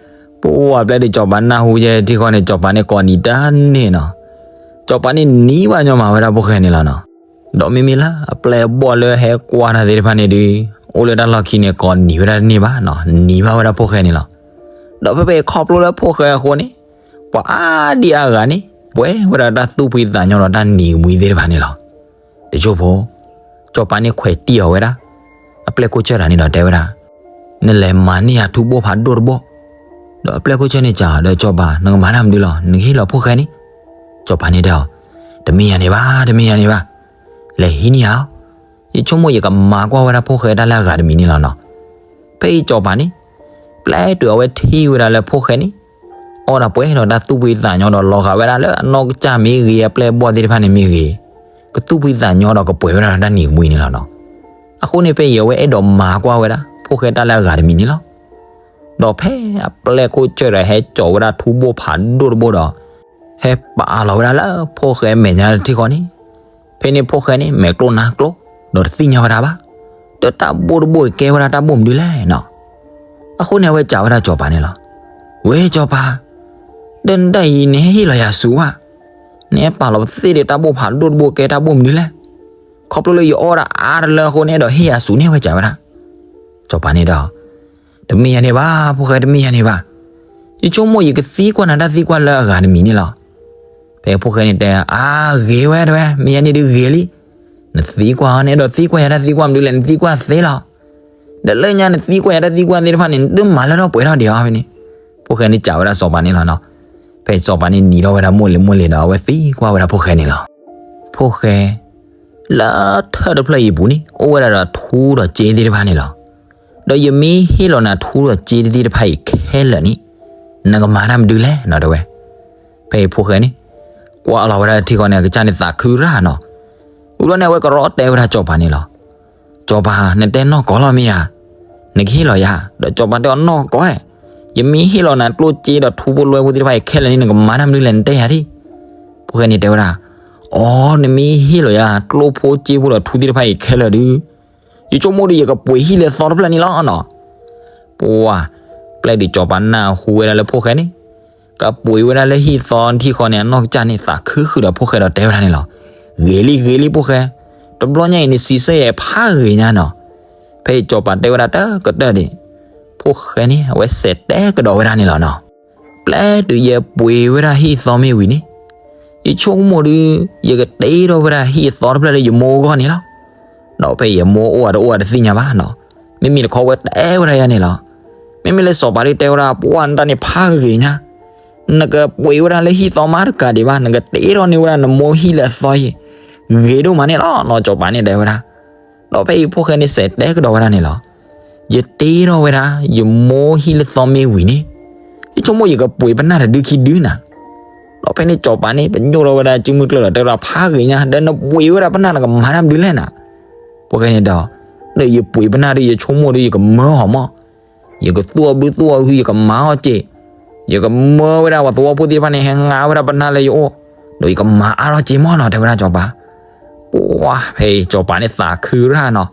ပှၤပျဲဒုးစီၤပၤနၢ်ဟူယဲထံဃီန့ၣ် စီၤပၤန့ၣ်ကိးနံၤတၢ်န့ၣ်နီၤ. စီၤပၤန့ၣ်နံၤဘၣ်ညီမၤဝဲဒၣ်ဖိၣ်ဃဲန့ၣ်လီၤနီၤ. ဒီးမ့မ့ၢ်လၢအပျဲၢ်အဘီၣ်လၢဟဲကွၢ်တၢ်သ့ၣ်တဖၣ်န့ၣ်ဒီး အိၣ်လၢတၢ်လီၢ်ခံန့ၣ် ကိးနံၤဝဲဒၣ်တန့ၢ်ဘၣ်နီၤ, နံၤဘၣ်ဝဲဒၣ်ဖိၣ်ဃဲန့ၣ်လီၤ. ဒီးဖဲဖဲအံၤခီဖျိလၢဖိၣ်ဃဲအဃိန့ၣ်, ပှၤအါဒံအါဂၤန့ၣ် ပှဲၤဝဲဒၣ်တၢ်သူၣ်ဖှံသးညီဒီးတၢ်နံၤကမှံသ့ၣ်တဖၣ်န့ၣ်လီၤ. တစိၢ်ဖိ, စီၤပၤန့ၣ်ခွဲးတံၢ်အီၤဝဲဒၣ် အပျဲၢ်ခိၣ်ဆၢၣ်တဂၤန့ၣ်ဒီးတဲဝဲဒၣ်, နလဲၤမၤန့ၢ်ယၤထူဘိၣ်ဖးဒိၣ်တဘိၣ်. ဒီးအပျဲၢ်ခိၣ်ဆၢၣ်န့ၣ်စံးဒီးစီၤပၤ, စီၤပၤ, နကမၤတၢ်မနုၤလဲၣ်, နကဟ့ၣ်လီၤဖိၣ်ဃဲန့ၣ်. စီၤပၤန့ၣ်တဲအီၤ, တမ့ၢ်ယၤန့ၣ်ဘၣ်, တမ့ၢ်ယၤန့ၣ်ဘၣ်, လဲၤဟံးန့ၢ်ယၤဧါ. ယဆိကမိၣ်ယကမၤကွၢ်ဝဲဒၣ်ဖိၣ်ဃဲတၢ်လၢအဂၤတမံၤန့ၣ်လီၤနီၤ. ဖဲအံၤစီၤပၤန့ၣ် ပျဲတုၤအဝဲထံၣ်ဝဲဒၣ်လၢဖိၣ်ဃဲန့ၣ် အီၣ်ဒၣ်ပှဲၤဒီးတၢ်သူၣ်ဖှံသးညီဒီးလီၤဂာ်ဝဲဒၣ်လၢအနီၢ်ကစၢ်မ့ၢ်ဂ့ၤ အပျဲၢ်အဘီၣ်သ့ၣ်တဖၣ်န့ၣ်မ့ၢ်ဂ့ၤ, ကသူၣ်ဖှံသးညီဒီးကပှဲၤဝဲဒၣ်ဒီးတၢ်နံၤကမှံန့ၣ်လီၤနီၤ. အဃိန့ၣ်ဖဲအံၤအဝဲအဲၣ်ဒိးမၤကွၢ်ဝဲဒၣ် ဖိၣ်ဃဲတၢ်လၢအဂၤတမံၤန့ၣ်လီၤ. ဒီးဖဲအပျဲၢ်ခိၣ်ဆၢၣ်ဒီးဟဲစိာ်ဝဲဒၣ်ထူဘိၣ်ဖးဒိၣ်တဘိဒီး ဟဲပာ်လီၤဝဲဒၣ်လၢဖိၣ်ဃဲမဲာ်ညါတထံၣ်ဃီန့ၣ်, ဖဲန့ၣ်ဖိၣ်ဃဲန့ၣ် မဲာ်ကျိၣ်နါကျိၣ် ဒီးတသ့ၣ်ညါဝဲဒၣ်ဘၣ်, ဒီးတၢ်ဘိၣ်တဘိၣ်အံၤကဲဝဲဒၣ်တၢ်ဘိၣ်မနုၤလဲၣ်နီၤ. အဃိန့ၣ်အဝဲစံးဝဲဒၣ်စီၤပၤန့ၣ်လီၤ. ဝဲစီၤပၤ, ဒီးနတၢ်အံၤနဟ့ၣ်လီၤယၤဆူၣ်ဧါ, နဟဲပာ်လီၤပသ့ၣ်ဒီးတၢ်ဘိၣ်ဖးဒိၣ်တဘိၣ်ကဲတၢ်ဘိၣ်မနုၤလဲၣ်. ခီဖျိလၢယအီၣ်ဒၣ်အါတလၢအဃိန့ၣ် အဲၣ်ဒိးဟ့ၣ်ယၤဆူၣ်န့ၣ် အဝဲစံးဝဲဒၣ်. စီၤပၤန့ၣ်ဒီး တမ့ၢ်ယၤန့ၣ်ဘၣ် ဖိၣ်ဃဲ တမ့ၢ်ယၤန့ၣ်ဘၣ်, ယဆိကမိၣ်ယကသံကွၢ်နၤတၢ်သံကွၢ်လၢအဂၤတမံၤန့ၣ်လီၤ. ဖဲဖိၣ်ဃဲန့ၣ်တဲ, အါ ဂ့ၤဝဲ တဲဝဲ, မ့ၢ်ယၤန့ၣ်ဒုးဂ့ၤလံ. နသံကွၢ်အီၤန့ၣ် အဲၣ်ဒိးသံကွၢ်ယၤတၢ်သံကွၢ်မနုၤလဲၣ်, နသံကွၢ်သ့လီၤ. ဒီးလၢညါနသံကွၢ်ယၤတၢ်သံကွၢ်သ့ၣ်တဖၣ်န့ၣ် နတမၤလၢထီၣ်ပှဲၤထီၣ်ဒံးအီၤဖဲန့ၣ်. ဖိၣ်ဃဲန့ၣ်စံးဝဲဒၣ်စီၤပၤန့ၣ်လီၤနီၤ. ဖဲစီၤပၤန့ၣ်နံၤထီၣ်ဝဲဒၣ်မိၢ်လ့ၤမိၢ်လ့ၤဒီး အဝဲသံကွၢ်ဝဲဒၣ်ဖိၣ်ဃဲန့ၣ်လီၤ. ဖိၣ်ဃဲ လၢထၢၣ်တဖျၢၣ်အံၤအပူၤန့ၣ် အိၣ်ဝဲဒၣ်ဒီးထူဒီးစ့သ့ၣ်တဖၣ်န့ၣ်လီၤ. ဒီးယမ့ၢ်ဟ့ၣ်လီၤနၤထူဒီးစ့သ့ၣ်တဖၣ်အံၤခဲလၢာ်န့ၣ် နကမၤတၢ်မနုၤလဲၣ်နီၤ တဲဝဲ. ဖဲအံၤဖိၣ်ဃဲန့ၣ် ကွၢ်လီၤဝဲဒၣ်ထံဃီန့ၣ် အကစၢ်န့ၣ်သးခုရၣ်နီၤ. ဝံၤလီၤန့ၣ် အဝဲကရီတဲဝဲဒၣ်စီၤပၤန့ၣ်လီၤ. စီၤပၤ နတဲနီၢ်ကီၢ်လီၤမ့ၢ်ဧါ, နကဟ့ၣ်လီၤယၤ. ဒီးစီၤပၤတဲအီၤနီၢ်ကီၢ်ဧၢ, ယမ့ၢ်ဟ့ၣ်လီၤနၤကျိၣ်စ့ဒီးထူဖိလွဲဖိသ့ၣ်တဖၣ်အံၤခဲလၢာ်န့ၣ် နကမၤတၢ်မနုၤလဲၣ် နတဲယၤဒံး. ဖိၣ်ဃဲန့ၣ်တဲဝဲဒၣ်, အိ နမ့ၢ်ဟ့ၣ်လီၤယၤကျိၣ်ဖိစ့ဖိဒီးထူသ့ၣ်တဖၣ်အံၤခဲလၢာ်ဒုး, ယဆိကမိၣ်ဒီးယကပှ့ၤဟံၣ်လၢအသီတဖျၢၣ်န့ၣ်လီၤနီၤ. ပှၤ ပျဲတုၤစီၤပၤနၢ်ဟူဝဲဒၣ်လၢဖိၣ်ဃဲန့ၣ် ကပှ့ၤဝဲဒၣ်လၢဟံၣ်သီထံဃီန့ၣ် အနီၢ်ကစၢ်န့ၣ်သးခုဃုာ်ဒီးဖိၣ်ဃဲဒီးတဲဝဲဒၣ်န့ၣ်လီၤ. ဂ့ၤလံ ဂ့ၤလံဖိၣ်ဃဲ, တဘျီညါအံၤနစံးဆၢယၤဖးဂ့ၤညါနီၤ. ဖဲအံၤစီၤပၤတဲဝဲဒၣ်တကတၢၢ်ဒံး, ဖိၣ်ဃဲန့ၣ် အဝဲစဲးတဲကဒီးဝဲဒၣ်န့ၣ်လီၤနီၤ. ပျဲတုၤယပှ့ၤဝဲဒၣ်ဟံၣ်သီမ့ၢ်ဝံၤန့ၣ်, ယဆိကမိၣ်ဒုး ယကတ့ထီၣ်ဝဲဒၣ်ဟံၣ်အသီတဖျၢၣ်လၢယမိၢ်အဂီၢ်န့ၣ်လီၤ. ဒီးဖဲယမိၢ်အိၣ်ဧါတအိၣ်ဧါတသ့ၣ်ညါဘၣ်နီၤ. မ့မ့ၢ်တခီဝဲတဲဝဲဒၣ်ယၤန့ၣ်လီၤ. မ့မ့ၢ်လၢစီၤပၤဒုးတဲဝဲဒၣ် ပှၤနတၢ်န့ၣ်ဖးဂ့ၤညါ, နကပှ့ၤဝဲဒၣ်လၢဟံၣ်သီမးတကးဒံးဘၣ်, နကတ့ထီၣ်န့ၢ်ဝဲဒၣ်နမိၢ်ဟံၣ်လၢအသီအံၤ ဂ့ၤဒိၣ်မးန့ၣ်လီၤနီၤ စီၤပၤန့ၣ်တဲဝဲဒၣ်. ဒီးဖဲအံၤဖိၣ်ဃဲန့ၣ်စဲးတဲကဒီးဝဲဒၣ်န့ၣ်လီၤ. ယတ့ထီၣ်ဝဲဒၣ် ယမိၢ်ဟံၣ်လၢသီမ့ၢ်ဝံၤန့ၣ်, ယဆိကမိၣ်ယကပှ့ၤပနၢ်တဒုခံဒုနၤ. ဒီးဖဲန့ၣ်စီၤပၤန့ၣ် ပညိၣ်ထီၣ်ဝဲဒၣ်စုမုၢ်ကျၢၢ်ဒီး တဲဝဲဒၣ်ဖးဂ့ၤညါ, ဒီးနပှ့ၤဝဲဒၣ်ပနၢ်နကမၤတၢ်မနုၤလဲၣ်နၤ. ဖိၣ်ဃဲန့ၣ်ဒီး, ဒီးယပှ့ၤပနၢ်ဒုး ယဆိကမိၣ်ဒုး ယကမၢအီၤမး, ယကသူၣ်အီၤဘုသူၣ်အီၤဟု ယကမၤအီၤစ့ၢ်, ယကမၢဝဲဒၣ်ပှၤသဝီဖိသ့ၣ်တဖၣ်န့ၣ် ဟဲငါဝဲဒၣ်ပနၢ်လၢယအိၣ်, ဒီးယကမၤအါထီၣ်စ့ၢ်မးနီၤ တဲဝဲဒၣ်စီၤပၤ. ပှၤဖဲအံၤစီၤပၤန့ၣ်သးခုရၣ်နီၤ.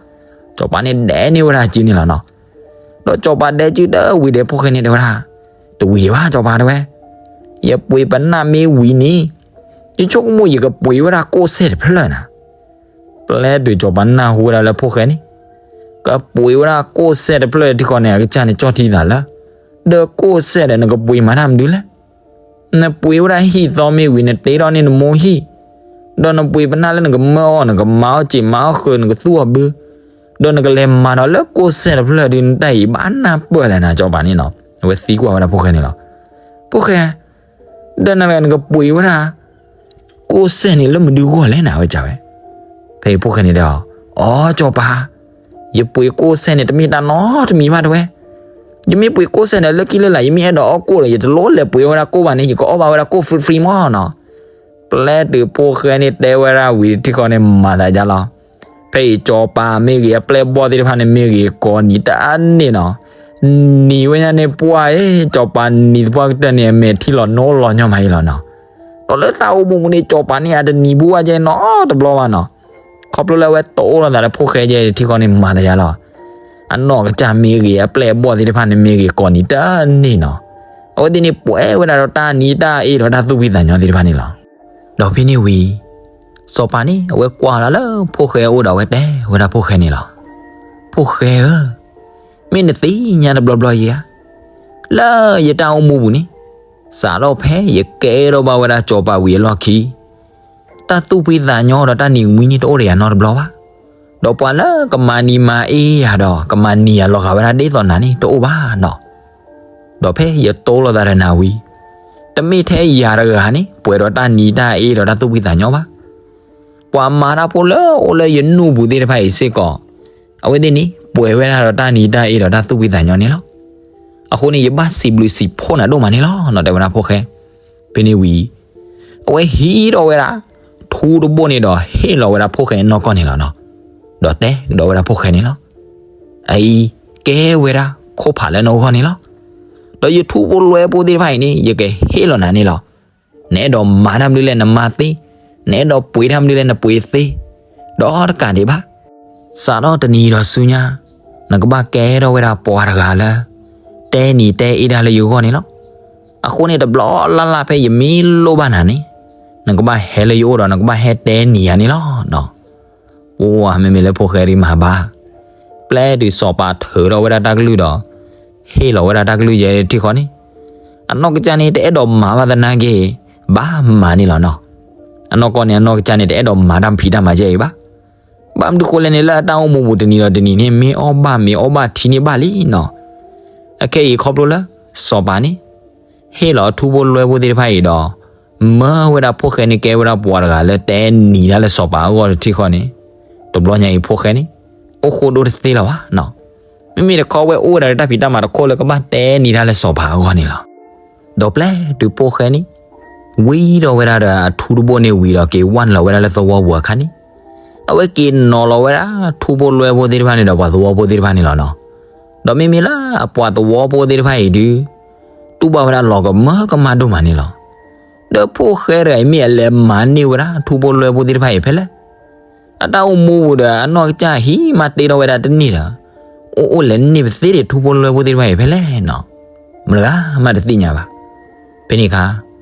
စီၤပၤန့ၣ်ဒဲးန့ၢ်ဝဲဒၣ်စုန့ၣ်လီၤနီၤ. ဒီးစီၤပၤဒဲးစုတဝံၤဒီး ဖိၣ်ဃဲန့ၣ်တဲဝဲဒၣ်, တဝံၤဒံးဘၣ် စီၤပၤတဲဝဲ, ယပှ့ၤပနၢ်မ့ၢ်ဝံၤန့ၣ်, ယဆိကမိၣ်ယကပှ့ၤဝဲဒၣ်ကိၣ်စဲၣ်တဖျၢၣ်နၤ. ပျဲတုၤစီၤပၤနၢ်ဟူဝဲဒၣ်လၢဖိၣ်ဃဲန့ၣ် ကပှ့ၤဝဲဒၣ်ကိၣ်စဲၣ်တဖျၢၣ်ထံဃီန့ၣ် အကစၢ်န့ၣ်ကၠီၣ်ထံသးလၢ, ဒီးကိၣ်စဲၣ်ဒီးနကပှ့ၤမၤတၢ်မနုၤလဲၣ်. နပှ့ၤဝဲဒၣ်ဟံၣ်သီမ့ၢ်ဝံၤ နတ့ထီၣ်န့ၢ်နမိၢ်ဟံၣ်, ဒီးနပှ့ၤပနၢ်လၢနကမၢအီၤ နကမၤအီၤစ့ၢ်မၤအီၤဃၢၤ နကသူၣ်အီၤဘု, ဒီးနကလဲၤမၤဒီးလၢကိၣ်စဲၣ်တဖျၢၣ်ဒုး နတၢ်အံၤဘၣ်နၢ်ပၢၢ်လဲၣ်နၤ စီၤပၤန့ၣ်နီၤ. အဝဲသံကွၢ်ဝဲဒၣ်ဖိၣ်ဃဲန့ၣ်လီၤ. ဖိၣ်ဃဲ, ဒီးနကပှ့ၤဝဲဒၣ် ကိၣ်စဲၣ်န့ၣ်လၢမနုၤအဂီၢ်လဲၣ်နၤ အဝဲစံးဝဲ. ဖဲအံၤဖိၣ်ဃဲန့ၣ်တဲအီၤ, အိ စီၤပၤ, ယပှ့ၤကိၣ်စဲၣ်န့ၣ် တမ့ၢ်တၢ်နီတမံၤဘၣ်တဲဝဲ. ယမ့ၢ်ပှ့ၤကိၣ်စဲၣ်န့ၣ် လၢခံလၢလာ် ယမ့ၢ်အဲၣ်ဒိးအီၣ်ကိၣ်ဒီး ယတလိၣ်လဲၤပှ့ၤဝဲဒၣ်ကိၣ်ဘၣ်န့ၣ် ယကအီၣ်ဘၣ်ဝဲဒၣ်ကိၣ် free free မးနီၤ. ပျဲတုၤဖိၣ်ဃဲန့ၣ်တဲဝဲဒၣ်ဝံၤထံဃီန့ၣ် မၤသးဒ်လီၤ. ဖဲအံၤစီၤပၤမ့ၢ်ဂ့ၤ အပျဲၢ်ဘီၣ်သ့ၣ်တဖၣ်န့ၣ်မ့ၢ်ဂ့ၤ ကိးနံၤတၢ်န့ၣ်နီၤ. နံၤဝဲညါန့ၣ်ပှၢ်အံၤ စီၤပၤနံၤသပှၢ်ကတၢၢ်န့ၣ် အမဲာ်ထံလီၤနိလီၤညီမးအံၤလီၤနီၤ. ဒီးလၢတၢ်အိၣ်မူပူၤန့ၣ် စီၤပၤန့ၣ် အတနံၤဘူးဘၣ်ကဲနီတဘျီဘၣ်နီၤ. ခီဖျိလၢအဝဲတအိၣ်လိာ်သးလၢဖိၣ်ဃဲယဲထံဃီန့ၣ် မၤသးယါလီၤ. အနီၢ်ကစၢ်မ့ၢ်ဂ့ၤ အပျဲၢ်အဘီၣ်သ့ၣ်တဖၣ်န့ၣ်မ့ၢ်ဂ့ၤ ကိးနံၤတၢ်န့ၣ်နီၤ. အဝဲသ့ၣ်န့ၣ်ပှဲၤဝဲဒၣ်ဒီးတၢ်နံၤတၢ်အ့ၣ်ဒီးတၢ်သူၣ်ဖှံသးညီသ့ၣ်တဖၣ်န့ၣ်လီၤ. ဒီးဖဲန့ၣ်ဝံၤ စီၤပၤန့ၣ် အဝဲကွၢ်လီၤလၢဖိၣ်ဃဲအအိၣ်ဒီးအဝဲတဲဝဲဒၣ်ဖိၣ်ဃဲန့ၣ်လီၤ. ဖိၣ်ဃဲဧၢ, မ့ၢ်နသ့ၣ်ညါတဘျီဘျီယဲဧါ, လၢယတၢ်အိၣ်မူပူၤန့ၣ်, စးထီၣ်ဖဲယကဲထီၣ်ဘၣ်ဝဲဒၣ်စီၤပၤဝံၤအလီၢ်ခံ, တၢ်သူၣ်ဖှံသးညီဒီးတၢ်နံၤကမှံန့ၣ်တအိၣ်ဒီးယၤနီတဘျီဘၣ်. ဒီးပှၤလၢကမၤနံၤမၤအ့ယၤဒီး ကမၤနံၤယၤလီၤဂာ်ဝဲဒၣ်ဒ်သိးနၤန့ၣ်တအိၣ်ဘၣ်နီၤ. ဒီးဖဲယတိလိာ်သးဒီးနၤဝံၤ, တမ့ၢ်ထဲယၤတဂၤန့ၣ် ပှဲၤဒီးတၢ်နံၤတၢ်အ့ဒီးတၢ်သူၣ်ဖှံသးညီဘၣ်. ပှၤမၤတၢ်ဖိလၢအိၣ်လၢယနူၢ်ပူၤသ့ၣ်တဖၣ်အံၤစ့ၢ်ကီး, အဝဲသ့ၣ်န့ၣ် ပှဲၤဝဲဒၣ်ဒီးတၢ်နံၤတၢ်အ့ဒီးတၢ်သူၣ်ဖှံသးညီန့ၣ်လီၤ. အဃိန့ၣ် ယဘၣ်စံးဘျုးစံးဖှိၣ်နၤဒိၣ်မးန့ၣ်လီၤနီၤ တဲဝဲဒၣ်ဖိၣ်ဃဲ. ဖဲန့ၣ်ဝံၤ အဝဲဟံးထီၣ်ဝဲဒၣ် ထူတဘိၣ်န့ၣ်ဒီးဟ့ၣ်လီၤဝဲဒၣ်ဖိၣ်ဃဲအနီၢ်ကီၢ်န့ၣ်လီၤနီၤ. ဒီးတဲကဒီးဝဲဒၣ်ဖိၣ်ဃဲန့ၣ်လီၤ. အအံၤ ကဲဝဲဒၣ်ခိၣ်ဖးလၢနဂီၢ်န့ၣ်လီၤ. ဒီးယထူဖိလွဲဖိသ့ၣ်တဖၣ်အံၤန့ၣ် ယကဟ့ၣ်လီၤနၤန့ၣ်လီၤ. နအဲၣ်ဒိးမၤတၢ်မနုၤလဲၣ်နမၤသ့, နအဲၣ်ဒိးပှ့ၤတၢ်မနုၤလဲၣ်နပှ့ၤသ့, ဒီးတကးဒံးဘၣ် စးထီၣ်တနံၤဒီးဆူညါ, နကဘၣ်ကဲထီၣ်ဝဲဒၣ်ပှၤတဂၤလၢ တဲနံၤတဲအ့တၢ်လၢယဂီၢ်န့ၣ်လီၤ. အဃိန့ၣ် တဘျီလၢ်လၢ်ဖဲယမ့ၢ်လိၣ်ဘၣ်နၤန့ၣ်, နကဘၣ်ဟဲလၢယအိၣ်ဒီးနကဘၣ်ဟဲတဲနံၤယၤန့ၣ်လီၤနီၤ. ပှၤမ့မ့ၢ်လၢဖိၣ်ဃဲဒ်မၤဘၣ်, ပျဲတုၤစီၤပၤထုးထီၣ်ဝဲဒၣ်တၢ်ကလုၢ်ဒီး ဟ့ၣ်လီၤဝဲဒၣ်တၢ်ကလုၢ်ယဲထံဃီန့ၣ်, အနီၢ်ကစၢ်န့ၣ် တအဲၣ်ဒိးမၤဘၣ်သနာ်က့ ဘၣ်မၤန့ၣ်လီၤနီၤ. အနီၢ်ကီၢ်န့ၣ် အနီၢ်ကစၢ်န့ၣ် တအဲၣ်ဒိးမၤတၢ်ဖံးတၢ်မၤယဲအံၤဘၣ်. ဘၣ်မနုၤဃိလဲၣ်န့ၣ် လၢအတၢ်အိၣ်မူပူၤတနံၤဒီးတနံၤန့ၣ် မ့ၢ်အီၣ်ဘၣ်မ့ၢ်အီဘၣ်ထံန့ၢ်ဘၣ်လံနီၤ. အခဲအံၤခီဖျိလၢ စီၤပၤန့ၣ် ဟ့ၣ်လီၤအထူဖိလွဲဖိသ့ၣ်တဖၣ်အံၤဒီး မၢဝဲဒၣ်ဖိၣ်ဃဲန့ၣ်ကဲဝဲဒၣ်ပှၤတဂၤလၢတဲနံၤတၢ်လၢစီၤပၤအဂီၢ်တထံဃီန့ၣ်, တဘျီညါအံၤဖိၣ်ဃဲန့ၣ် အိၣ်ဃိဒိၣ်တသ့လၢၤဘၣ်နီၤ. မ့မ့ၢ်တခီဝဲအိၣ်ဝဲဒၣ်လၢတၢ်ဖံးတၢ်မၤတခိၣ်လၢကဘၣ်တဲနံၤတၢ်လၢစီၤပၤအဂီၢ်န့ၣ်လီၤ. ဒီးပျဲတုၤဖိၣ်ဃဲန့ၣ် ဝံဒီးဝဲဒၣ်ဒီးအထူတဘိၣ်န့ၣ်ဝံၤဒီးက့ၤဝဲနုာ်လီၤဝဲဒၣ်လၢသဝီပူၤအခါန့ၣ်, အဝဲက့ၤနီၤလီၤဝဲဒၣ်ထူဖိလွဲဖိသ့ၣ်တဖၣ်န့ၣ်ဒီးပှၤသဝီဖိသ့ၣ်တဖၣ်န့ၣ်လီၤနီၤ. ဒီးမ့မ့ၢ်လၢအပှၤသဝီဖိသ့ၣ်တဖၣ်အံၤဒုး တူၢ်ဘၣ်ဝဲဒၣ်လီၤကမၢကမၣ်ဒိၣ်မးန့ၣ်လီၤ. ဒီးဖိၣ်ဃဲတဂၤအံၤမ့ၢ်အလဲၤမၤန့ၢ်ဝဲဒၣ်ထူဖိလွဲဖိသ့ၣ်တဖၣ်အံၤဖဲလဲၣ်. အတၢ်အိၣ်မူပူၤဒီးအနီၢ်ကစၢ်ဟံးမးတ့ထီၣ်ဝဲဒၣ်တန့ၢ်ဒီး အိၣ်အိၣ်လဲၤန့ၢ်ပသ့ဒံးထူဖိလွဲဖိသ့ၣ်တဖၣ်အံၤဖဲလဲၣ်နီၤ. မတဂၤမးတသ့ၣ်ညါဘၣ်. ဖဲန့ၣ်အခါ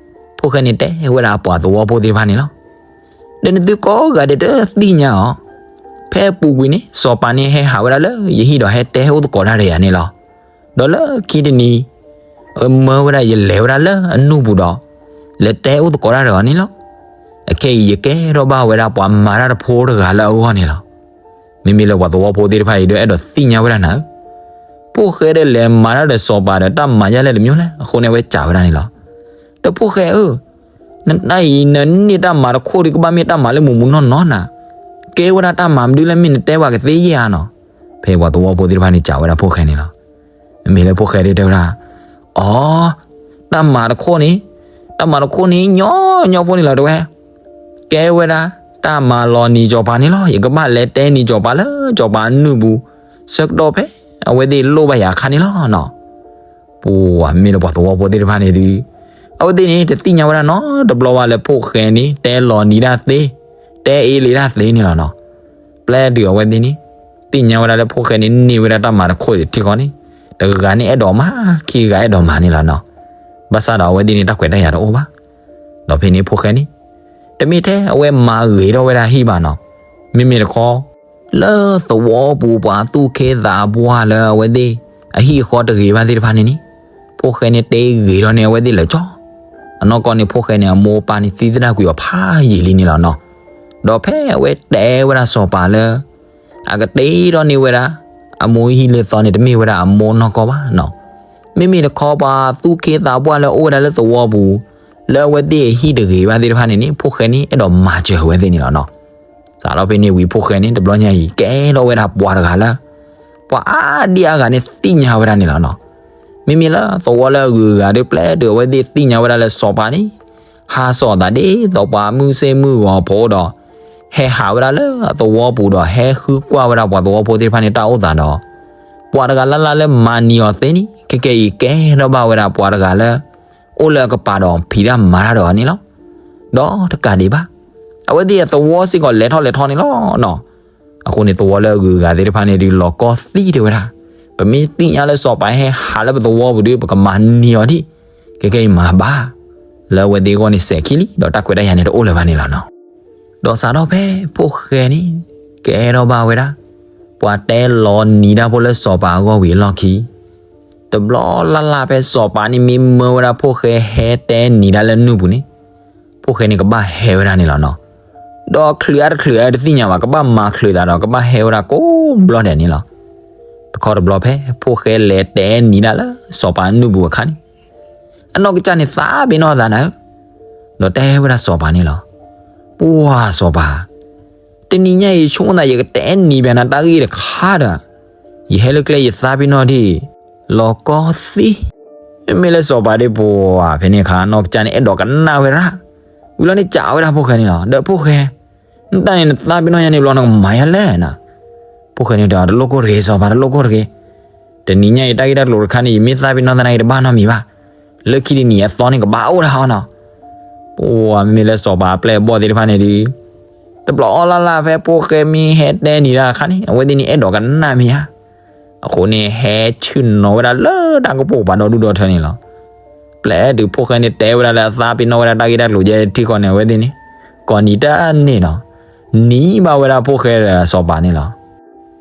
ဖိၣ်ဃဲန့ၣ်တဲဝဲဒၣ်အပှၤသဝီဖိသ့ၣ်တဖၣ်န့ၣ်လီၤ. ဒီးနသုကိးဂၤဒဲးတသ့ၣ်ညါအီၤ, ဖဲအပူၤကွံာ်န့ၣ် စီၤပၤန့ၣ် ဟဲဟးဝဲဒၣ်လၢယဟံၣ်ဒီးဟဲတဲအိၣ်သကိးတၢ်ဒီးယၤန့ၣ်လီၤ. ဒီးလၢခံတနံၤ မၢဝဲဒၣ်ယလဲၤဝဲဒၣ်လၢအနူၢ်ပူၤဒီး လဲၤတဲအိၣ်သကိးတၢ်ဒီးအီၤန့ၣ်လီၤ. အခဲအံၤယကဲထီၣ်ဘၣ်ဝဲဒၣ်ပှၤမၤတၢ်တဖိတဂၤလၢအဂီၢ်န့ၣ်လီၤ. မ့မ့ၢ်လၢပှၤသဝီဖိသ့ၣ်တဖၣ်အံၤဒီးအဲၣ်ဒိးသ့ၣ်ညါဝဲဒၣ်နၤဧၢ, ဖိၣ်ဃဲဒီးလဲၤမၤတၢ်ဒီးစီၤပၤဒီးတၢ်မၤယါလဲၣ်တမံၤလဲၣ် အဃိန့ၣ်အဝဲစံးဝဲဒၣ်န့ၣ်လီၤ. ဒီးဖိၣ်ဃဲဧၢ, နတၢ်အံၤနန့ၢ်တၢ်မၤတခိၣ်ဒီးကဘၣ်မ့ၢ်တၢ်မၤလၢမုၢ်မုၢ်နီၢ်နီၢ်နၤ, ကဲဝဲဒၣ်တၢ်မၤမနုၤလဲၣ်မ့ၢ်နတဲဘၣ်ကသ့ယဲၢ်ဧါနီၤ. ဖဲပှၤသဝီဖိသ့ၣ်တဖၣ်န့ၣ်စံးဝဲဒၣ်ဖိၣ်ဃဲန့ၣ်လီၤ. မ့မ့ၢ်လၢဖိၣ်ဃဲဒီးတဲဝဲဒၣ်, အိ, တၢ်မၤတခိၣ်န့ၣ်, တၢ်မၤတခိၣ်န့ၣ် ညီညီဖိန့ၣ်လီၤတဲဝဲ, ကဲဝဲဒၣ် တၢ်မၤလီၤနံၤစီၤပၤန့ၣ်လီၤ. ယကဘၣ်လဲၤတဲနံၤစီၤပၤလၢစီၤပၤနူၢ်ပူၤ ဆၢကတီၢ်ဖဲအဝဲသ့ၣ်လိၣ်ဘၣ်ယၤအခါန့ၣ်လီၤနီၤ. ပှၤမ့မ့ၢ်လၢပှၤသဝီဖိသ့ၣ်တဖၣ်န့ၣ်ဒီး အဝဲသ့ၣ်န့ၣ် တသ့ၣ်ညါဝဲဒၣ်နီတဘျီဘၣ်လၢဖိၣ်ဃဲန့ၣ် တဲလီၤနံၤတၢ်သ့, တဲအ့လံတၢ်သ့န့ၣ်လီၤနီၤ. ပျဲတုၤအဝဲသ့ၣ်န့ၣ် သ့ၣ်ညါဝဲဒၣ်လၢဖိၣ်ဃဲန့ၣ်န့ၢ်ဝဲဒၣ်တၢ်မၤတခိၣ်ဒံးထံဃီန့ၣ်, တဂၤန့ၣ်အဲၣ်ဒိးမၤ, ခံဂၤအဲၣ်ဒိးမၤန့ၣ်လီၤနီၤ. ဘၣ်ဆၣ်ဒီးအဝဲသ့ၣ်န့ၣ် တၢ်ခွဲးတၢ်ယာ်တအိၣ်ဘၣ်. ဒီးဖဲန့ၣ်ဖိၣ်ဃဲန့ၣ် တမ့ၢ်ထဲအဝဲမၤဂ့ၤထီၣ်ဝဲဒၣ်ဟံၣ်ဘၣ်နီၤ. မ့မ့ၢ်တခီ လၢသဝီပူၤပှၤသူၣ်က့သးပှၢ်လၢအဝဲသ့ၣ်အဟံၣ်အဃီတဂ့ၤဘၣ်သ့ၣ်တဖၣ်န့ၣ်န့ၣ်, ဖိၣ်ဃဲန့ၣ်တ့ဂ့ၤထီၣ်န့ၢ်အဝဲသ့ၣ်လၢာ်ကၠီ. အနီၢ်ကီၢ်န့ၣ်ဖိၣ်ဃဲန့ၣ် အမိၢ်အပၢ်န့ၣ်သံသဒၣ်ကွံာ်အီၤဖးယံာ်လံန့ၣ်လီၤနီၤ. ဒီးဖဲအဝဲတဲဝဲဒၣ်စီၤပၤလၢ အကတ့ထီၣ်န့ၢ်ဝဲဒၣ် အမိၢ်ဟံၣ်လၢသီန့ၣ် တမ့ၢ်ဝဲဒၣ်အမိၢ်နီၢ်ကီၢ်ဘၣ်နီၤ. မ့မ့ၢ်တခီပှၤသူၣ်က့သးပှၢ်လၢအိၣ်ဝဲဒၣ်လၢသဝီပူၤ လၢအဝဲသ့ၣ်အဟံၣ်တဂ့ၤဘၣ်သ့ၣ်တဖၣ်န့ၣ်န့ၣ် ဖိၣ်ဃဲန့ၣ်အဲၣ်ဒိးမၤစၢၤဝဲသ့ၣ်န့ၣ်လီၤနီၤ. စးထီၣ်ဖဲန့ၣ်ဝံၤဖိၣ်ဃဲန့ၣ် တဘျီညါအံၤ ကဲထီၣ်ဝဲဒၣ်ပှၤတဂၤလၢ ပှၤအါဒံအါဂၤန့ၣ်သ့ၣ်ညါဝဲဒၣ်န့ၣ်လီၤနီၤ. မ့မ့ၢ်လၢသဝီလၢအဂုၤအဂၤဒီး ပျဲတုၤအဝဲသ့ၣ်သ့ၣ်ညါဝဲဒၣ်လၢစီၤပၤန့ၣ် ဟးစိာ်သးဒ်သိးပှၤမုၢ်ဆ့ၣ်မုၢ်ဂီၤဖိဒီး ဟဲဟးဝဲဒၣ်လၢအသဝီပူၤဒီး ဟဲဃုကွၢ်ဝဲဒၣ်ပှၤသဝီဖိသ့ၣ်တဖၣ်န့ၣ် တၢ်အိၣ်သးဒီး ပှၤတဂၤလၢ်လၢ်လၢမၤနံၤအီၤသ့န့ၣ် ခဲကဲအံၤကဲထီၣ်ဘၣ်ဝဲဒၣ်ပှၤတဂၤလၢ အိၣ်လၢအကပၤဒီးဖံးတၢ်မၤတၢ်ဒီးအီၤန့ၣ်လီၤ. ဒီးတကးဒံးဘၣ် အဝဲသ့ၣ်အသဝီစ့ၢ်ကီးလဲၤထီၣ်လဲၤထီန့ၣ်လီၤနီၤ. အဃိန့ၣ်သဝီလၢအဂုၤအဂၤသ့ၣ်တဖၣ်န့ၣ်ဒုး လီၤကီသံတဲဝဲဒၣ်, ပမ့ၢ်သ့ၣ်ညါလၢစီၤပၤဟဲဟးလၢပသဝီပူၤဒီး ပကမၤနံၤအီၤဒံး, ခဲကဲအံၤမၤဘၣ်, လၢအဝဲသ့ၣ်အဂီၢ်န့ၣ်စဲးခံလံ ဒီးတၢ်ခွဲးတၢ်ယာ်န့ၣ်တအိၣ်လၢၤဘၣ်န့ၣ်လီၤနီၤ. ဒီးစးထီၣ်ဖဲဖိၣ်ဃဲန့ၣ် ကဲထီၣ်ဘၣ်ဝဲဒၣ် ပှၤတဲလီၤနံၤတၢ်ဖိလၢစီၤပၤအဂီၢ်ဝံၤအလီၢ်ခံ, တဘျီလၢ်လၢ်ဖဲစီၤပၤန့ၣ်မ့ၢ်မၢဝဲဒၣ်ဖိၣ်ဃဲဟဲတဲနံၤတၢ်လၢနုၢ်ပူၤန့ၣ်, ဖိၣ်ဃဲန့ၣ်ကဘၣ်ဟဲဝဲဒၣ်န့ၣ်လီၤနီၤ. ဒီးချုးအါတချုးအါတသ့ၣ်ညါဘၣ်, ကဘၣ်မၤချုးသးဒီး ကဘၣ်ဟဲဝဲဒၣ်ကိးဘျီဒဲးန့ၣ်လီၤ. တခီတဘျီဖဲ ဖိၣ်ဃဲလဲၤတဲနံၤတၢ်လၢစီၤပၤနုၢ်ပူၤအခါန့ၣ်, အနီၢ်ကစၢ်န့ၣ်သးပ့ၤနီၣ်သးနၤဧၢ, ဒီးတဲဝဲဒၣ်စီၤပၤန့ၣ်လီၤ. ပှၤစီၤပၤ, တနံၤညါအံၤဆိကမိၣ်သး ယကတဲနံၤဘၣ်နၤတၢ်ဂ့ၢ်တခါဒီး, ယဟဲလၢကျဲယသးပ့ၤနီၣ်ဒံး, လီၤကီသ့. မ့မ့ၢ်လၢစီၤပၤဒ်ပှၤဖဲန့ၣ်အခါ အနီၢ်ကစၢ်န့ၣ်အဲၣ်ဒိးကနၣ်ဝဲဒၣ်, ဝံၤလီၤန့ၣ်စံးဝဲဒၣ်ဖိၣ်ဃဲန့ၣ်လီၤ. ဒီးဖိၣ်ဃဲ, နတၢ်န့ၣ်နသးပ့ၤနီၣ်ယၤန့ၣ်ဘျီနကမၤယၤလဲၣ်နၤ. ဖိၣ်ဃဲန့ၣ်တဲအီၤ တလိၣ်ကိၢ်တဂ့ၤစီၤပၤ တလိၣ်ကိၢ်တဂ့ၤ. တနံၤညါအံၤတၢ်ဂ့ၢ်တၢ်ကျိၤတခါန့ၣ် ယမ့ၢ်သးပ့ၤနီၣ်သးနၤယတဘၣ်နီတမံၤဘၣ်. လၢခံတနံၤအသီန့ၣ်ကဘၣ်အိၣ်ဒၣ်အီၤနီၤ. ပှၤမ့မ့ၢ်လၢစီၤပၤအပျဲၢ်အဘီၣ်သ့ၣ်တဖၣ်န့ၣ်ဒီး, တဘျီအီၣ်လၢ်လၢ်ဖဲဖိၣ်ဃဲမ့ၢ်ဟဲတဲနံၤတၢ်အခါန့ၣ် အဝဲသ့ၣ်န့ၣ်အဲၣ်ဒိးကနၣ်မ့ၢ်ဧါ. အဃိန့ၣ်ဟဲဆ့ၣ်နီၤဝဲဒၣ်လၢတၢ်ကပိာ်ပၤဒီဒူၣ်ဒီထၢန့ၣ်လီၤ. ပျဲတုၤဖိၣ်ဃဲန့ၣ်တဲဝဲဒၣ်လၢအသးပ့ၤနီၣ်ဝဲဒၣ်တၢ်ဂ့ၢ်တၢ်ကျိၤယဲထံဃီန့ၣ် အဝဲသ့ၣ်န့ၣ်, ကိးနံၤတၢ်န့ၣ်နီၤ, နံၤဘၣ်ဝဲဒၣ်ဖိၣ်ဃဲဒီးစီၤပၤန့ၣ်လီၤ.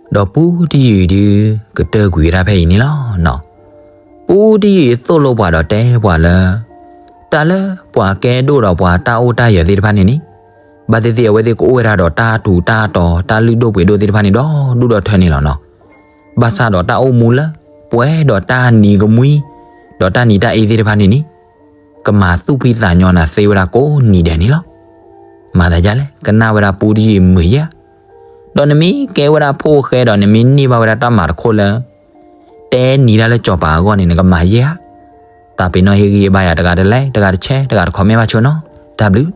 ဒီးပူတယုၢ်အံၤဒုး, ကတၢၢ်ကွံာ်ဝဲဒၣ်ဖဲအံၤန့ၣ်လီၤနီၤ. ပူတယုၢ်အံၤသိၣ်လိပှၤဒီးတဲပှၤလၢ, တၢ်လၢပှၤကဲဒိၣ်ဒီးပှၤတၢ်အိၣ်တၢ်ယၢၤသ့ၣ်တဖၣ်န့ၣ်န့ၣ်, ဘၣ်သ့ၣ်သ့ၣ်အဝဲသ့ၣ်ကအိၣ်ဝဲဒၣ်ဒီးတၢ်ထူးတၢ်တီၤ တၢ်လုၢ်ဒိၣ်ပှ့ၤဒိၣ်သ့ၣ်တဖၣ်န့ၣ် ဒီဒူၣ်ဒီထၢန့ၣ်လီၤနီၤ. ဘၣ်ဆၣ်ဒီးတၢ်အိၣ်မူလၢပှဲၤဒီးတၢ်နံၤကမှံ, ဒီးတၢ်နံၤတၢ်အ့သ့ၣ်တဖၣ်န့ၣ်န့ၣ်, ကမၤသူၣ်ဖှံသးညီနၤသ့ဝဲဒၣ်ကိးနံၤဒဲးန့ၣ်လီၤ. မၤသးဒ်လဲၣ်, ကနၣ်ဝဲဒၣ်ပူတယုၢ်အံၤမုာ်ယဲဧါ. ဒီးနမ့ၢ်ကဲဝဲဒၣ်ဖိၣ်ဃဲဒီးနမ့ၢ်န့ၢ်ဘၣ်ဝဲဒၣ်တၢ်မၤတခိၣ်လၢ တဲနံၤတၢ်လၢစီၤပၤအဂီၢ်န့ၣ် နကမၤယဲဧါ. သးပ့ၤနီၣ်ဟ့ၣ်ဂံၢ်ဟ့ၣ်ဘါယၤတဂၤတlike, တဂၤတshare, တဂၤတcommentဘၣ်ဆိနီၤ. တၢ်ဘျုး